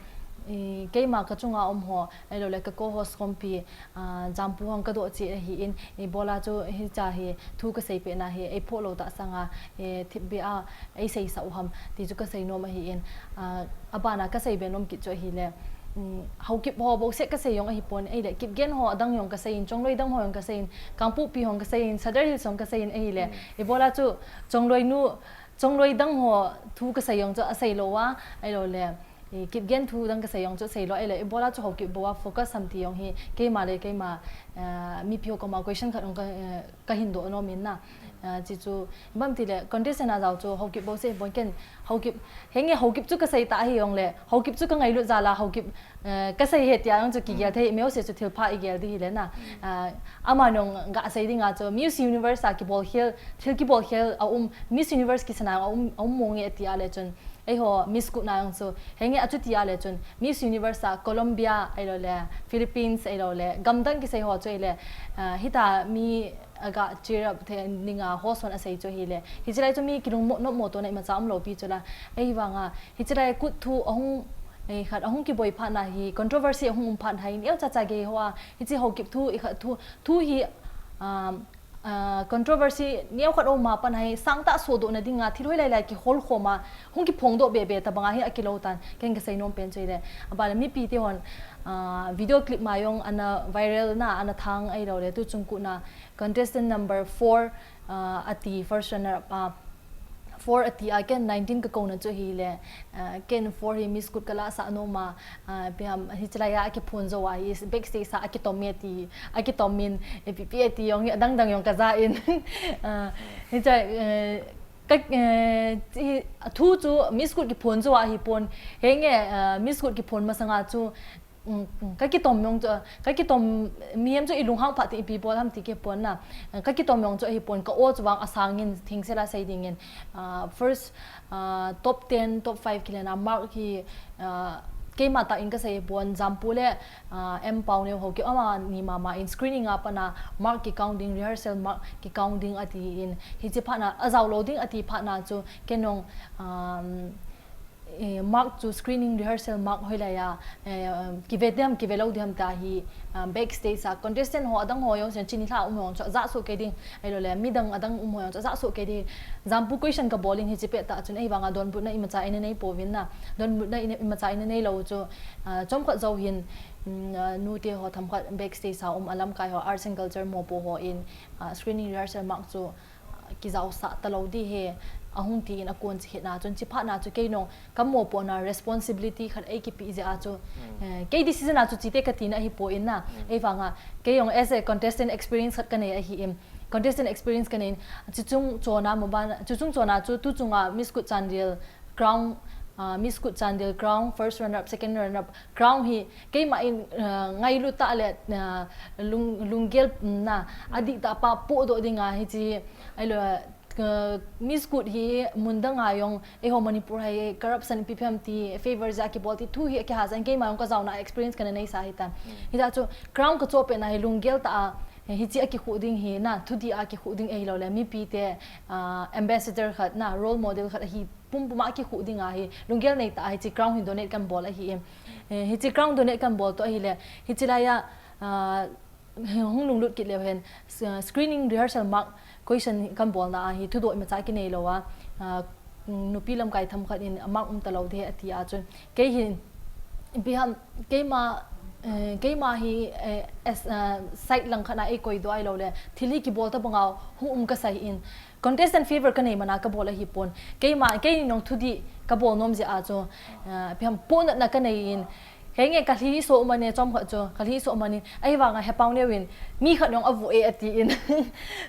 i, keima ka chunga um ho, ahilou le ka co-host khompi, ah, Jampu hon ka doh cheh ahi in, ibola chu hiche hi thu ka seipeh na hi, eiphoh lou tah sang a, eh, thipbeh a, eiseisah u ham, ti chu ka sei nom ahi in, ah, aban a ka sei be nom kit chu ahile, um, Haokip ho bouseh ka sei jong ahipon, ahile, Kipgen ho adang jong ka sei in, Chongloi dang ho jong ka sei in, Kangpokpi ho jong ka sei in, Sadar Hills ho jong ka sei in, ahile, ibola chu Chongloi nu, Chongloi dang ho thu ka sei jong chu asei lou a, ahilou le, eh, Kipgen thu dang ka sei jong chu asei lou, ahile, ibola chu Haokip bou a focus ham ti jong hi, keima le keima, eh, mipi ho koma question khat jong ka, eh, ka hin doh nom in na. Eh, hiche chu, ibam ti le, contestant a jao chu Haokip bouseh bon ken, Haokip, henge Haokip chu ka sei tah ahi jong le, Haokip chu ka ngailut jal a, Haokip, eh, ka sei e tia jong chu kigel thei, M O C chu thil pha igel ding hile na. Ah, ama nong ka sei ding a chu Miss Universe a kibol khel, thil kibol khel a um, Miss Universe kisan a um, a um mong e tia le chun, eiho Miss Kut na jong chu, henge achuti a le chun, Miss Universe a Colombia ahilou le, Philippines ahilou le, gamdang kisei ho chu ahile, ah, hita mi aga cheer up thei ding a host hon asei chu ahile. Hiche lai chu mi kilung mo, nop mo to na imacha um lou pi chu la. Ahivang a, hiche lai kut thu ahung, eh, khat ahung kiboi phat na hi, controversy ahung um phat na hi, neocha cha gei ho a, hiche Haokip thu, i khat thu, thu hi, um, ah, controversy neokhat aum a pat na hi, sangtah sodoh na ding a, thil hoi lai lai kihol khom a, hung kiphong doh be be tabang a hi akilou tan, ken ka sei nom pen chu ahile. Aban le mipi te hon, ah, video clip ma jong ana viral na, ana thang ahilou le, tu chung kut na, contestant number four, ah, ati first runner up a, four ati a ken nineteen ka kou na chu ahile, ah, ken four hi Miss Kut ka lah sah nom a, ah, ipi ham hiche lai a akiphon jou a hi backstage a akitom e ti, akitom in, ipi pi e ti jong hi adang dang jong ka ja in, ah, hiche, eh, ka, eh, hi, thu chu Miss Kut kiphon jou a ahipon, henge, ah, Miss Kut kiphon masang a chu, um, um, ka kitom jong chu, ka kitom, mihem chu ilunghang phat teng ipi bol ham ti kipon na. Uh, ka kitom jong chu ahipon, ka aw chu vang asang in, thing sel a sei ding in, uh, first, uh, top ten, top five kilen a mark hi, uh, keima tah in ka sei pon, Jampu le, uh, M Pau Neo ho ki ama ni mama in screening a pat na mark ki count ding, rehearsal mark ki count ding ati in, hiche phat na, ajao lou ding ati phat na chu, ken jong, um, Eh, mark chu screening rehearsal mark hoilai a, eh, kive diam, kive lou diam ti hi, ah, backstage a contestant ho adang ho jong, chini lha um ho jong chu ajah soh kei ding, ahilou le, midang adang um ho jong chu ajah soh kei ding. Jampu question kabol in hiche pet tah chun, ahivanga donbutna imacha ina nei pouvin na, donbutna ina, imacha ina nei lou chu, ah, chomkhat jou hin, mm, ah, nute ho themkhat backstage a um a lamkai ho, arts and culture mopo ho in, ah, screening rehearsal mark chu, ah, kijaosah talou ding ahi, ahung tin akon chikit na chun, chuphat na chu kei jong kamopohna responsibility khat eikipeh jeh a chu, eh, kei decision a chu chuteng kati na ahipoi na, ahivanga kei jong as a contestant experience khat kanei ahin, contestant experience kanei in, chuchung chona mo ban, chuchung chona chu tuchunga Miss Kut Chandel crown, ah, Miss Kut Chandel crown, first runner up, second runner up, crown hi keima in, ah, ngailut tah le, ah, lung, lunggel, mm, na, adih tah pa pohdoh dinga hiche, ahilou, ah, Miss Kut hi mun dang a jong, eiho Manipur hi corruption ipi phem ti, favor jeh a kibol ti thu hi akihasah in, keima jong kajaona experience kana neisa ahitan. Hijeh a chu crown kachoh pet na hi lunggel tah a, hiche a kikhuh ding hi na, thudih a kikhuh ding ahilou le, mipite, ah, ambassador khat na, role model khat ahi pumpum a kikhuh ding ahi, lunggel nei tah a hiche crown hi donate kanbol ahi. Eh, hiche crown donate kanbol toh ahile, hiche lai a, ah, hung lunglut kit leu hen, s-, ah, screening rehearsal mark question kanbolna a hi thudoh imacha kinei lou a, ah, nupi lamkai themkhat in mark um talou ding ati a chun, kei hin, ipi ham, keima, eh, keima hi, eh, as, ah, side langkhat na eikoi doh ahilou le, thil hi kibol tabang a hung um kasah in, contestant favor kanei man a kabol ahipon. Keima, kei jong thudih kabol nom jeh a chu, ah, ipi ham, pohnatna kanei in, henge kalhi soh man e, chomkhat chu kalhi soh man in, ahivanga He Paoneo in, mi khat jong avoh e atin,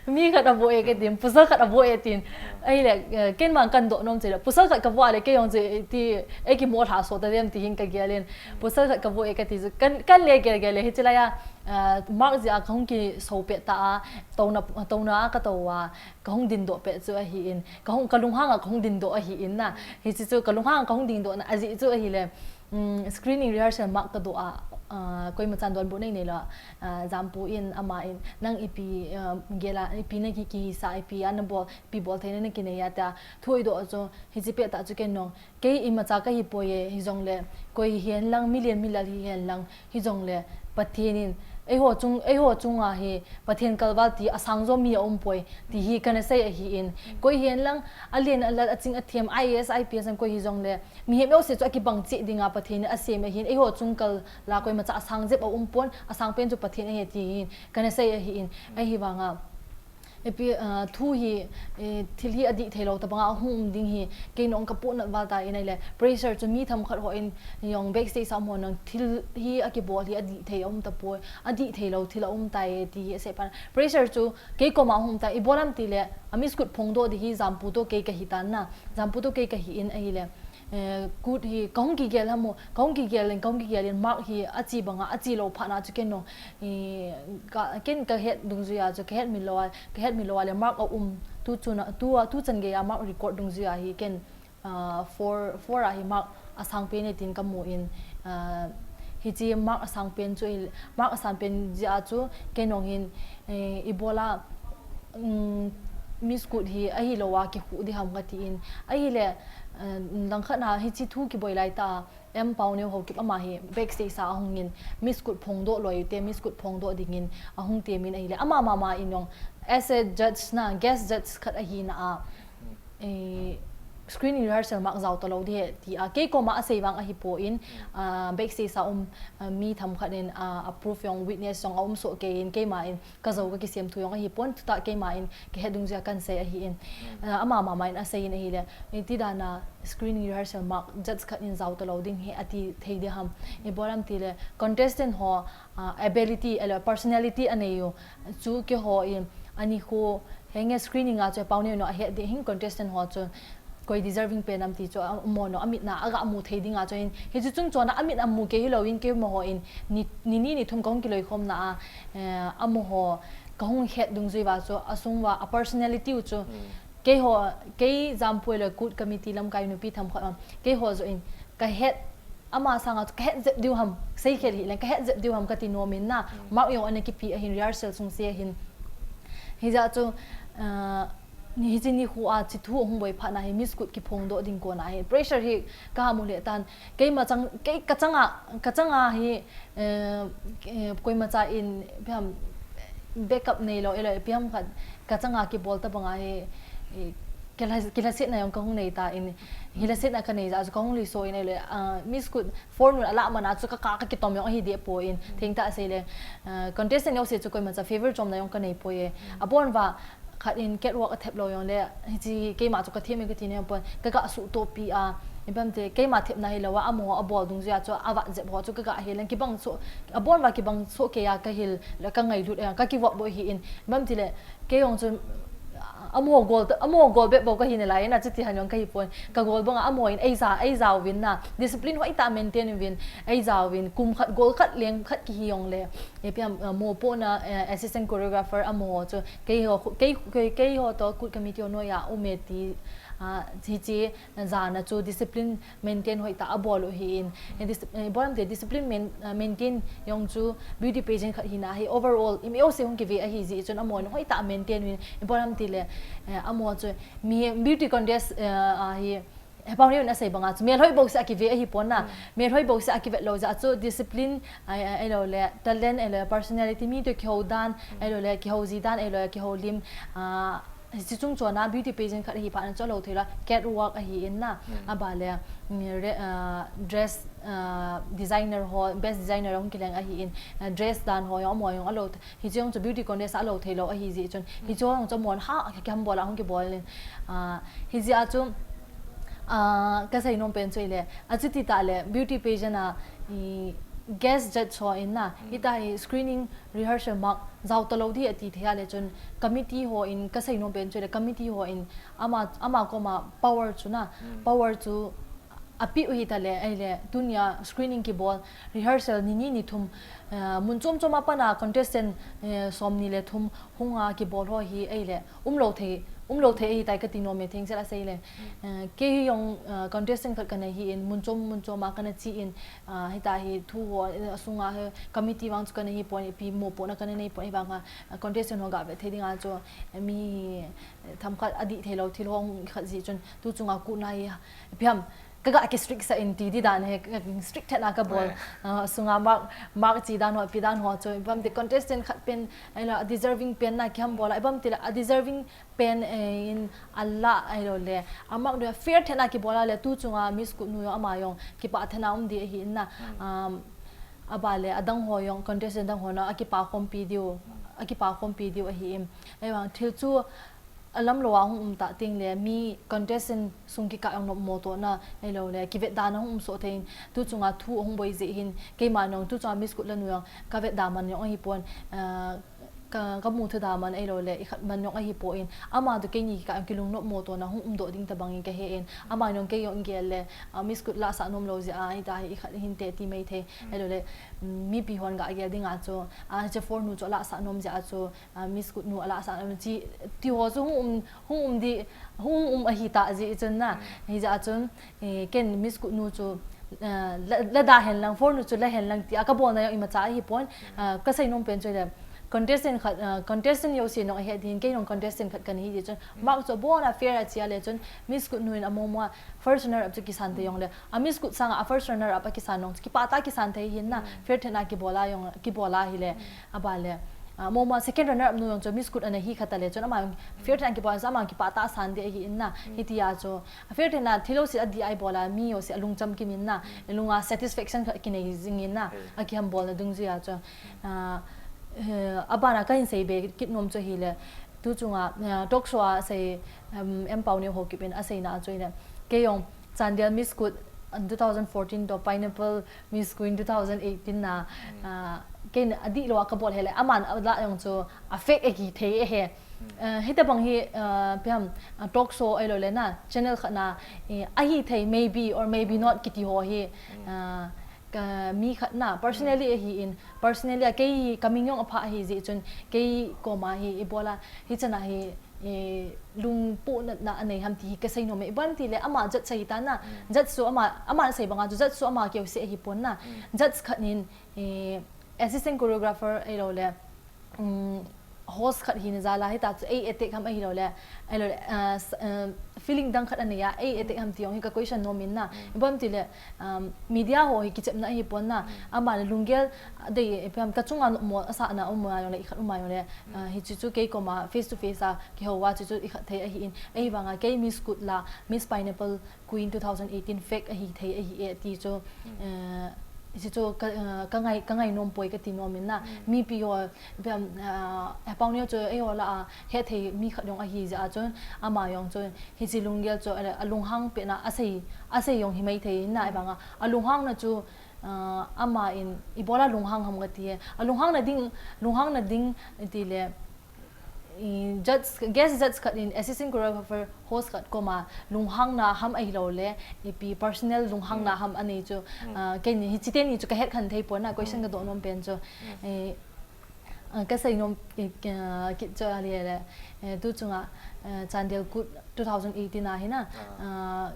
mi khat avoh e katin, pasal khat avoh e atin. Ahile, eh, keima kandoh nom chu le, pasal khat kavoh le, kei jong chu ti, eikimo lha soh ta dem ti hin kagel in, pasal khat kavoh e kati chu, kan, kanle gel gel le, hiche lai a, ah, mark jeh a kahung kisou pet tah a, touna, touna a katou a, kahung dingdoh pet chu ahin, kahung, kalunghang a kahung dingdoh ahin na. Hiche chu kalunghang a kahung dingdohna ajeh chu ahile, mm, screening rehearsal mark kadoh a, ah, koimachan donbutna inei lou a, ah, Jampu in, ama in, nang ipi, ah, gel a, ipi naki, kisa, ipi a nabol, ipi bol theina nakinei a tia thu eidoh chu, hiche pet tah chu ken jong, kei imacha kahi poi e, hijongle, koi hihen lang, milian milal hihen lang, hijongle, Pathen in, eiho chung, eiho chunga hi, Pathen kalval ti asang jo mi aumpoi, ti hi kana sei ahin. Koi hihen lang, alen alal, aching athem, I A S, I P S an koi hijongle, mihem jouse chu akibang cheh dinga Pathen in asem ahin, eiho chung kal la koimacha asang jep aumpon, asang pen chu Pathen ahi ti hin, kana sei ahin, ahivanga. Ipi, ah, thu hi, eh, thil hi adih thei lou tabang a hung um ding hi, kei jong kapohnat val tan ahile, pressure chu mi themkhat hon jong backstage a um hon jong thil hi akibol hi adih thei aum tapoi, adih thei lou thil aum tai ti hi asei pan. Pressure chu kei koma hung um tai, ibol ham tile, a Miss Kut phongdoh ding hi Jampu toh kei kahi tan na, Jampu toh kei kahi in ahile, eh, Kut hi kahung kigel ham mo, kahung kigel in, kahung kigel in, mark hi ache banga, ache lou phat na chu ken jong, eh, ka, ken kahet dungjui a chu, kahet milou a, kahet milou a le mark aum, tu chun a, tu a, tu chan gei a mark record dungjui a hi ken, ah, four, four a hi mark asang pen e tin kamu in, ah, hiche mark asang pen chu i, mark asang pen jeh a chu ken jong hin, eh, ibol a, um, Miss Kut hi ahilou a kikhuh ding ham kati in. Ahile, eh, langkhat na hiche thu kiboi lai tah a, M Paoneo Haokip ama hi backstage a ahung in, Miss Kut phongdoh loi te, Miss Kut phongdoh dingin ahung temin ahile, ama mama in jong as a judge na, guest judge khat ahina a, eh, screening rehearsal mark jao talou ding ahi tia kei koma asei vang ahipon, ah, backstage a um, ah, mi themkhat in, ah, a proof jong, witness jong aum soh kei in, keima in kajou kakisem thu jong ahipon, tuta keima in kahet dungjui a kahin sei ahin. Ah, ama mama in asei in ahile, iti dan a screening rehearsal mark judge khat in jao talou ding hi ati thei ding ham. Ibol ham tile, contestant ho, ah, ability, ahilou personality anei u chu keiho in, ani khu, henge screening a chu Paoneo in ahet ding hin contestant ho chu koi deserving pen ham ti chu, ah, amaho amit na a ga mu thei ding a chu hin, hichu chung chon a amit a mu kei hilou in, keiho in ni, ni ni ni thum kahung kiloikhom na a, eh, amaho kahung het dungjui uva chu, asung uva a personality u chu, keiho, kei Jampu le Kut committee lamkai nupi themkhat, ah, keiho joh in kahet, ama sanga chu kahet jep diu ham, seikhel hile, kahet jep diu ham kati nom in na, mark jong ana kipe ahin, rehearsal sung se ahin. Hijeh a chu, ah, Ni hichi nikho a chi thu hung boi phat na hi Miss Kut kiphong doh ding kona hi pressure hi ka mu le tan. Keima chang, kei ka changa, ka changa hi, eh, eh, koima cha in ipi ham backup nei lou, elo ipi ham khat ka changa kibol ta banga hi, eh, kila, kila set na jong ka hung nei ta in, hila set na ka nei ja, ka hung lhi so in, elo, ah, Miss Kut form nun a lah man a chu ka, ka, ka kitom jong ahi deh poi in, thengtah a sei le, ah, contestant jouse chu koima cha favor chom na jong ka nei poi e. Abon uva, khat in catwalk a thep lou jong le, hichi keima chu ka them e ka ti ne pon, ka ga suhtoh pi a, ipi ham ti, keima thepna hi lou a, amaho a bol dungjuia chu, a vat jep ho chu ka ga he leng kibang so, abon uva kibang so kei a ka hil, le ka ngailut a, ka kivop bou hi in, ipi ham ti le, kei jong chu, amaho gol, amaho gol bep bou ka hi nalai in a, chuti han jong ka hi pon, ka gol banga amaho in ei ja, ei ja uvin na, discipline hoitah maintain uvin, ei ja uvin, kum khat gol khat leng khat kihi jong le, ipi ham, ah, mopohna, eh, assistant choreographer amaho chu, keiho, kei, kei, keiho toh Kut committee ho noiya um e ti, ah, hichi, jana chu discipline maintain hoitah a bol u hi in, eh, dis-, eh, ipi ham ti, discipline main-, ah, maintain jong chu beauty pageant khat hina hi overall, imi jouse hung kive ahi jeh chun amaho in hoitah maintain uvin, ipi ham ti le, eh, amaho chu mi beauty contest, eh, a hi, Hepao Neo in a sei banga chu, melhoi bouseh a kive ahi pon na. Melhoi bouseh a kivet lou jeh chu, discipline, ai, ai, ahilou le, talent, ahilou le, personality, mi toh kihou dan, ahilou le, kihou ji dan, ahilou le, kihou lim, ah, hichi chung chon a beauty pageant khat ahi phat na chu a lo thei lou, catwalk ahi in na, a ba le, mm, re-, ah, dress, ah, designer ho, best designer hung kileng ahi in, ah, dress dan ho jong, amaho jong a lo, hichi jong chu beauty contest a lo thei lou ahi jeh chun, hichi jong chu amaho in ha, kiham bol a hung kibol in, ah, hijeh a chu, Ah, ka sei nom pen chu ile, achuti tah le, beauty pageant a, i, guest judge ho in na, hita hi screening rehearsal mark jao ta lou di ati thei a le chun, committee ho in ka sei nom pen chu ile, committee ho in ama, ama koma power chu na, power chu a pe u hita le, ahile, tunia screening kibol, rehearsal ni ni ni thum, ah, mun chom chom a pat a contestant, eh, som ni le thum hung a kibol ho hi, ahile, um lou thei, um lou thei ahi tai ka ti nom e, thengse la sei le. Eh, kei jong, eh, contestant khat ka nei hi in, mun chom, mun chom a ka na chi in, ah, hita hi thu ho, eh, a sunga hi committee vang chu ka nei hi pon, ipi mopohna ka na nei pon, ahivang a, eh, contestant ho ga ve thei ding a chu, eh, mi, eh, themkhat a dih thei lou thil ho hung khat jeh chun, tu chunga Kut na hi, ipi ham, ka ga ki strict sah in ti di dan hi, ka strict thet na ka bol. Ah, sunga mark, mark chi dan ho, pi dan ho chu, ipi ham ti contestant khat pen, ahilou, a deserving pen na kiham bol a, ipi ham ti le, a deserving pen, eh, in a la, ahilou le, a mark doi a fair thet na kibol a le, tu chunga Miss Kut nu jong ama jong, kipah thet na um di ahi in na, um, a ba le, a dang ho jong, contestant dang ho na, a kipah khompi diu, a kipah khompi diu ahi in. Ahivang, thil chu, a lam lou a hung um ta teng le, mi contestant sung kikah jong nopmo toh na, ahilou le, kivet dan a hung um soh thei in, tu chunga thu hung boi jeh hin, keima jong, tu chunga Miss Kut la nu jong, ka vet dan man jong ahi pon, ah, ka, ka mu thei dan man ahilou le, i khat man jong ahi pon, ama toh keini kikah jong kilung nopmo toh na hung um doh ding tabang in ka he in, ama jong kei jong gel le, ah, Miss Kut la sah nom lou jeh a, hita hi i khat hin te ti mai thei, ahilou le, mm, mipi hon ga gel ding a chu, ah, hiche form nu chu la sah nom jeh a chu, ah, Miss Kut nu a la sah nom chi, ti ho chu hung um, hung um di, hung um ahi ta jeh chun na. Hijeh a chun, eh, ken Miss Kut nu chu, ah, la, la da hen lang, form nu chu la hen lang ti a ka bol na jong imacha ahi pon, ah, ka sei nom pen chu le, contestant khat, ah, contestant jouse nong ahet din, kei nong contestant khat ka nei hi jeh chun, mark chu abon a fair a chi a le chun, Miss Kut nu in a mo mo a, first runner up chu kisan thei jong le, a Miss Kut sanga a first runner up a kisan nong chu kipah tah a kisan thei hin na, fair thet na kibol a jong, kibol a hile, a ba le, ah, mo mo a second runner up nu jong chu Miss Kut ana hi kha ta le chun ama jong fair thet na kibol a chu ama jong kipah tah a san di ahi in na, hiti a chu, a fair thet na thil jouse a di a i bol a, mi jouse a lungcham kim in na, lung a satisfaction khat kinei jing in na, a kiham bol na dungjuia chu, ah, eh, a ban a ka hin sei be kit nom chu hile, tu chunga, ah, talk show a sei, um, M Pau Neo Haokip in a sei na a chu ile, kei jong Chandel Miss Kut, two thousand fourteen toh Pineapple Miss Queen two thousand eighteen na, ah, ken a di lou a ka bol hile, aman a la jong chu a fake ahi thei ahi. Ah, hita bang hi, ah, ipi ham, ah, talk show ahilou le na, channel khat na, eh, ahi thei, maybe or maybe not kiti ho hi, ah, ka mi khat na, personally ahi in, personally a kei coming jong a pha ahi jeh chun, kei koma hi i bol a, hichan a hi, eh, lungpohnatna a nei ham ti hi ka sei nom e. Ipi ham ti le, ama judge ahi ta na, judge chu ama, ama sei banga chu judge chu ama keu se ahi pon na. Judge khat nin, eh, assistant choreographer ahilou le, um, host khat hina jal a, hita chu ei attack ham ahilou le, ahilou le, ah, s-, ah, feeling dang khat anei a, ei attack ham ti jong hi ka question nom in na. Ibam ti le, um, media ho hi kichepna ahi pon na, ama le lunggel dei, ipi ham ka chunga mo asahna um a jong le, ikhat um a jong le, ah, hichi chu kei koma face to face a kihou a, chu chu ikhat thei ahi in, ahivang a kei Miss Kut la, Miss Pineapple Queen two thousand eighteen fake ahi thei ahi e ti chu, eh, hichi chu ka, eh, ka ngai, ka ngai nom poi kati nom in na. Mipi ho, ipi ham, ah, He Paoneo chu eiho la a, hethei mi khat jong ahi jeh a chun, ama jong chun, hichi lunggel chu, a, alunghang pet na, asei, asei jong hi mai thei in na, ahivang a, alunghang na chu, ah, ama in, ibol a lunghang ham kati e. Alunghang na ding, lunghang na ding, ti le, i, judge, guest judge khat in assistant choreographer host khat koma lunghang na ham ahilou le, ipi personal lunghang na ham anei chu, ah, kei ni, hichi teni chu ka het khen thei pon na, question ka doh nom pen chu. Eh, ah, ka sei nom, eh, ka, kit chu ahile le, eh, tu chunga, eh, Chandel Kut two thousand eighteen a hi na, ah,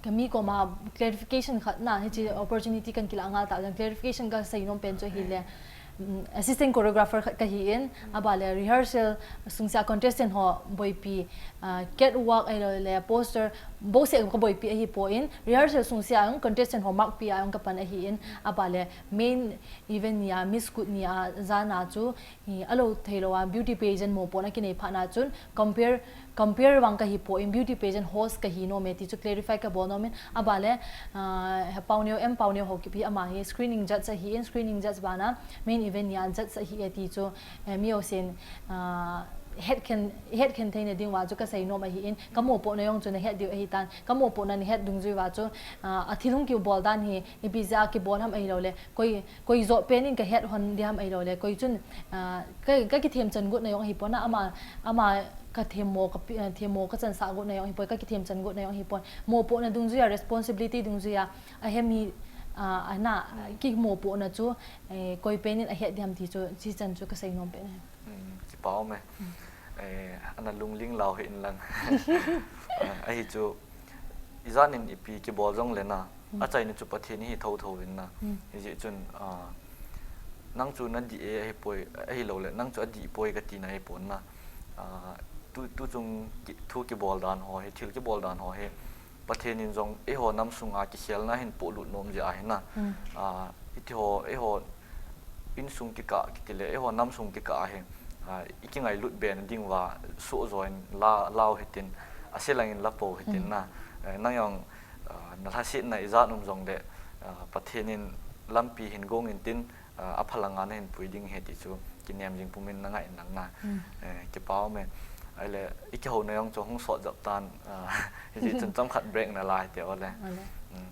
Ka mi koma clarification khat na, hichi opportunity kan kilah ngal ta, clarification ka sei nom pen chu ahile, mm, assistant choreographer khat ka hi in, aba le rehearsal sung sia contestant ho boipi, ah, catwalk ahilou le poster, bouseh ka boipi ahi pon, rehearsal sung sia jong contestant ho mark pi a jong ka pan ahi in, aba le main event ni a, Miss Kut ni a, jan a chu, hi, alou thei lou a, beauty pageant mopohna kinei phat na chun, compare, compare vang ka hi pon, beauty pageant host ka hi nom e ti chu clarify ka bol nom in, aba le, ah, He Paoneo, M Paoneo Haokip hi ama hi screening judge ahi in, screening judge bana main event ni a judge ahi e ti chu, eh, mi jousen, ah, het khen, het khen theina ding uva chu ka sei nom ahi in, ka mopohna jong chu na het diu ahi tan, ka mopohna na het dungjui uva chu, ah, a thil hung kibol dan hi, ipi jeh a kibol ham ahilou le, koi, koi joh pen in ka het hon ding ham ahilou le, koi chun, ah, ka, ka kithem chan got na jong ahi pon na, ama, ama ka themmo, ka pi-, ah, themmo ka chansah got na jong ahi pon, ka kithem chan got na jong ahi pon. Mopohna dungjui a, responsibility dungjui a, ahem hi, ah, ana, kimopohna chu, eh, koi pen in a het ding ham ti chu, chi chan chu ka sei nom pen ahi. Mm, kipa um e. Eh, ana lungling lou hih in lang. Ah, ahi chu, ijat in ipi kibol jong le na, achaina chu Pathen hi thotho in na. Hijeh chun, ah, nang chu na dih e ahi poi, ahilou le, nang chu adih poi ka tina ahi pon na. Ah, tu, tu chung ki, thu kibol dan ho hi, thil kibol dan ho hi, Pathen in jong eiho nam sunga kikhelna hin pohlut nom jeh ahi na. Ah, iti ho, eiho insung kikah kiti le, eiho nam sung kikah ahi. Ah, i kingailut be na ding uva, suh jo in la, lau hitin, ase lang in la pou hitin na. Eh, nang jong, ah, na lhasetna ijat um jong le, ah, Pathen in lampi hin gong in tin, ah, apha lang a na hin pui ding ahi ti chu kinem jing pum in na ngai in lang na. Eh, kipa um e. Ahile, i kihouna jong chu hung sot jap tan, ah, hijeh chun chomkhat break na la hite o le. Mm.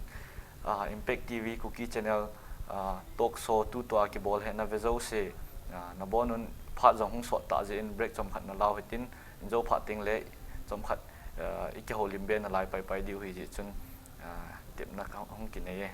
Ah, Impact T V Kuki Channel, ah, talk show tu tua kibol hi na ve jouse, ah, na bon un phat jong hung sot ta jeh in break chomkhat na lau hitin, in jou phat teng le chomkhat, ah, i kihoulim be na lai pai pai diu hijeh chun, ah, tepna ka hung kinei e.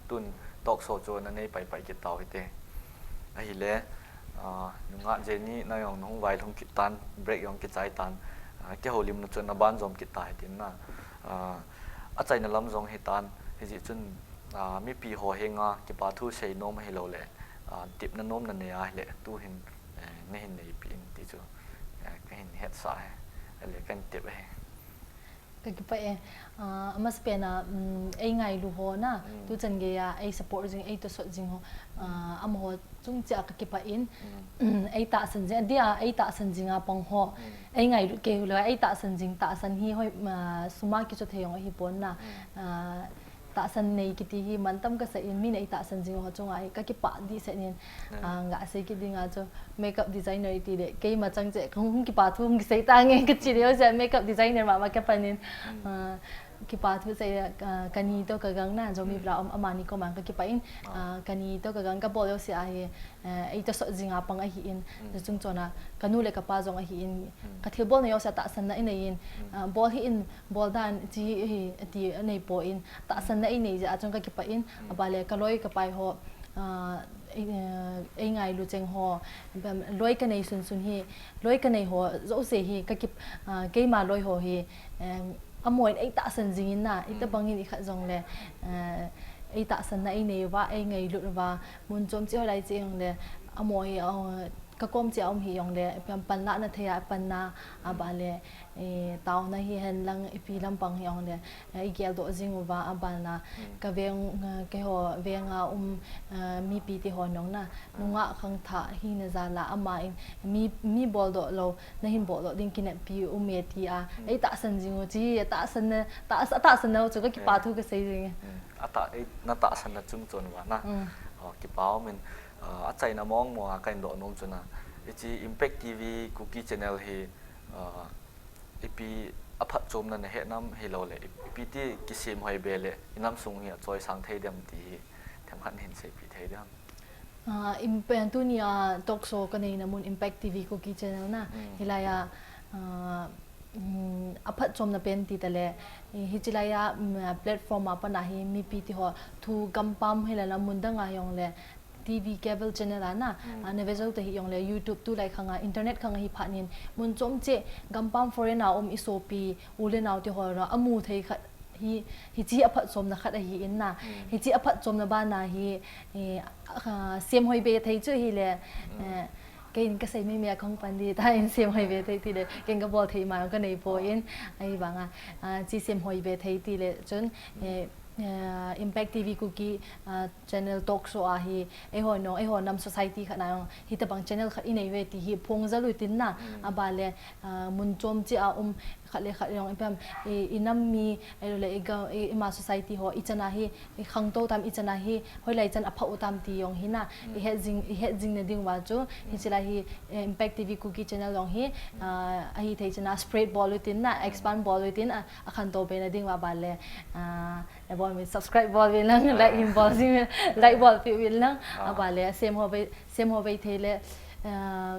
Tun talk show chu na nei pai pai kit tau hite. Ahile, ah, nungah Jenny na jong nahung vailhung kit tan, break jong kichai tan, ah, kihoulim na chu na ban jom kit ta hitin na. Ah, achaina lam jong hitan, hijeh chun, ah, mipi ho henga kipa thu sei nom ahilou le, ah, tepna nom na nei ahile, tuhin, eh, nahin neipi in ti chu, eh, kahin hetsah e, ahile kahin tep e. Ka kipah e, ah, amasapen a, um, ei ngailu ho na, tuchan gei a, ei support jing, ei tosot jing ho, ah, amaho chung cheh a ka kipah in, um, ei tahsan jing, adia, ei tahsan jing a pang ho, ei ngailu kei u le, ei tahsan jing, tahsan hi hoi, ah, sum a kichoh thei jong ahipon na, ah, tahsan nei kiti hi mantam kasa in, min ei tahsan jing ho chunga hi ka kipah dehset in, ah, nga sei kit ding a chu makeup designer iti le, keima chang cheh, kahung kipa thu hung kisei tange, kachi le, makeup designer mama kapan in, ah, kipa thu sei, ah, kani toh kagang na, Zomi Vlog a um, amani koma ka kipah in, ah, kani toh kagang kabol jouse ahi, eh, ei tosot jing a pang ahin, chung chon a, kanu le kapa jong ahin, ka thilbol na jouse a tahsan na inei in, ah, bol hih in, bol dan chi hi, ti anei poi in, tahsan na inei jeh a chung ka kipah in, aban le ka loi ka pai ho, ah, ei, eh, ei ngailu cheng ho, loi ka nei sunsun hi, loi ka nei ho jouse hi, ka kip-, ah, keima loi ho hi, em, amahon ei tahsan jing in na, itobang in ikhat jong le, eh, ei tahsan na inei uva, ei ngailut uva, mun chom cheh hoilai cheh jong le, amaho hi, ah, ka kom cheh a um hih jong le, pan, panlah na thei a, panna, aban le, eh, taona hihen lang ipi lampang hih jong le, eh, i geldoh jing uva, aban a, ka veng, eh, keiho veng a um, eh, mipi te ho jong na, nungah khangthah hina jal a, ama in mi, mi boldoh lou, nahin boldoh ding kineppi um e ti a, ei tahsan jing u chi, tahsan na, tah-, tahsan nau chu ka kipah thu ka sei jing e. Atah, ei, na tahsan na chung chon uva na. Oh, kipa um in, ah, achaina mong mong a kahin doh nom chu na. Hiche Impact T V Kuki channel hi, ah, ipi aphatchomna na he nam hilou le, ip-, ipi ti kisem hoi be le, i nam sung hi achoisang thei dem ti hi, themkhat nahin seipi thei dem. Ah, Imp-, tuni a talk show ka neina mun Impact T V Kuki channel na, hilai a, ah, um, aphatchomna pen ti ta le, hiche lai a, um, platform a pat a hi mipi te ho thu gampam hilai a mun dang a jong le, T V cable channel a na, ah, na ve jou ta hih jong le, YouTube tulai khang a, internet khang a hi phat in, mun chom cheh, gampam foreign a um i sopi, u le nao te ho na, amu thei khat hi, hiche aphatchomna khat ahi in na. Hiche aphatchomna ban a hi, eh, ah, sem hoi be thei chu hile, eh, kei in ka sei mei mei a kahung pan di ta in sem hoi be thei ti le, kei in ka bol thei ma ka nei poi in, ahivang a, ah, hiche sem hoi be thei ti le, chun, eh, eh, Impact T V Kuki, ah, channel talk show a hi, eiho jong, eiho nam society khat na jong, hitobang channel khat i nei uve ti hi phong jal u tin na, aban le, ah, mun chom cheh a um khat le khat jong, ipi ham, i, i nam mi, ahilou le, i ga-, i, ima society ho, ichan a hi, i khangtou tam, ichan a hi, hoilai chan aphah u tam ti jong hi na, i het jing, i het jing na ding uva chu, hiche lai hi, eh, Impact T V Kuki channel jong hi, ah, ahi thei chan a spread bol u tin na, expand bol u tin, ah, akhantou be na ding uva aban le, ah, Nabol uvin subscribe bol uvin lang, like in bol jing, like bolpeh uvin lang. Aban le, sem ho vei, sem ho vei thei le, ah,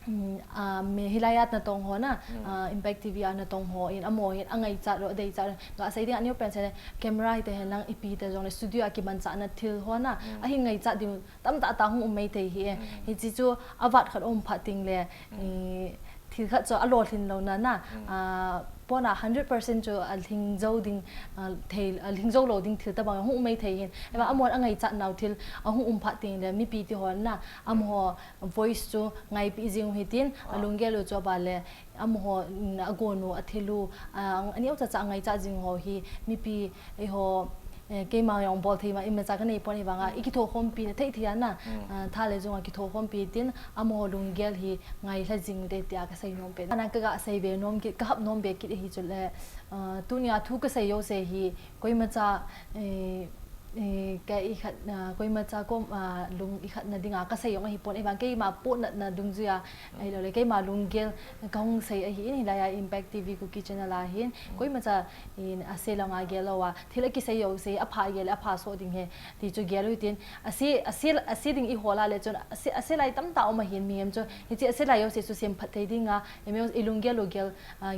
mm, ah, mi hilai a natong ho na, ah, Impact T V a natong ho in, amaho hin angaichat lou, adeichat lou. Ga sei ding a neo pen se le, camera hite hen lang, ipi te jong le, studio a kimanchahna thil ho na, ahin ngaichat ding tamtah tah hung um mei thei hi e. Hiche chu avat khat um phat teng le, i, thil khat chu alolhin louna na, ah, pona hundred percent chu alhing jou ding, ah, thei, alhing jou lou ding thil tobang hung um mei thei hin. Ema amahon angaichat nau thil ahung um phat teng le mipi te hon na, amaho voice chu ngaipeh jing u hitin, alunggel u chu aban le, amaho, mm, agon u, athil u, ah, aneo chacha angaichat jing ho hi, mipi eiho, eh, keima jong bol thei ma, imacha ka nei pon ahivang a, i kithokhompi na thei thei a na, ah, tha le jong a kithokhompi tin, amaho lunggel hi ngailha jing u te tia ka sei nom pen. Ana ka ga sei be nom kit, ka hap nom be kit ahi chu le, ah, tuni a thu ka sei jouse hi, koimacha, eh, eh, ka ikhat, ah, koimacha kom, ah, lung ikhatna ding a ka sei jong ahi pon, ahivang keima pohnatna dungjui a, ahilou le keima lunggel ka hung sei ahi in, hilai a Impact T V Kuki channel a hin, koimacha in ase lang a gel lou a, thil a kisei jouse, apha gel, apha soh ding ahi, ti chu gel u hitin, ase, ase, ase ding i hol a le chun, ase, ase lai tamtah um ahin, mihem chu, hiche ase lai jouse chu semphat thei ding a, i lunggel u gel, ah,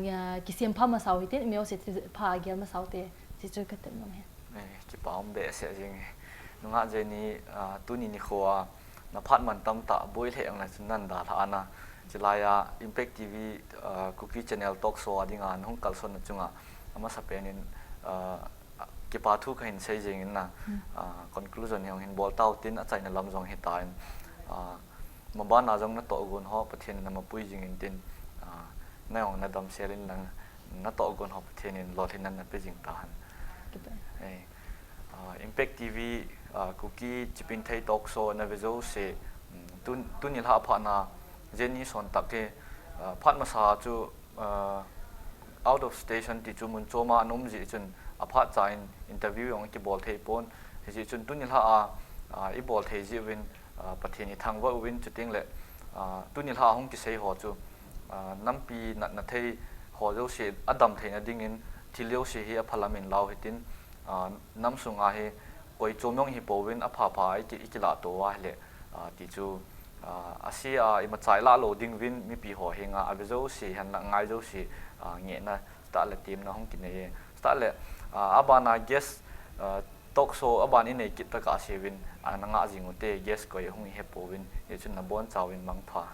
kisempha masa u hitin, i jouse chu pha gel masa u te, ti chu ka tep nom ahi. Eh, kipa um behseh jing e. Nungah Jenny, ah, tuni nikho a, na phat man tamtah boi lheh ang le chun nan dalha ana. Chulai a Impact T V, ah, Kuki Channel Talk Show a dinga na hung kalson na chunga, amasapen in, ah, kipa thu kahin sei jing in na, ah, conclusion hi hung hin bol tau tin achaina lam jong hitan. Ah, maban a jong na tohgon ho Pathen in na mapui jing in tin, ah, na jong na damsel in lang, na tohgon ho Pathen in lolhinna na pe jing tahen. Eh, ah, Impact T V, ah, Kuki Chipinthei Talk Show na ve jouse, mm, tun, tuni lha phat na, Jenny Sontak hi, ah, phat masa chu, ah, out of station ti chu mun chom a na um jeh chun aphat cha in interview jong kibol thei pon. Hijeh chun tuni lha a, ah, i bol thei jeh uvin, ah, Pathen i thangvah uvin chuteng le, ah, tuni lha a hung kisei ho chu, ah, nampi natna thei ho jouse adam theina dingin thil jouse hi aphalam in lau hitin, ah, nam sunga hi koi chom jong hi pouvin apha pha i ki, i kilah to uva ahile, ah, ti chu, ah, ase a imacha i lah lou ding uvin mipi ho henga ave jouse hen la ngai jouse, ah, ngehna tah le temna hung kinei e. Tah le, ah, abana guest, ah, talk show aban i nei kit tah a seuvin, ah, na ngah jing ute, guest koi hung i he pouvin, hijeh chun na boncha uvin mangpha.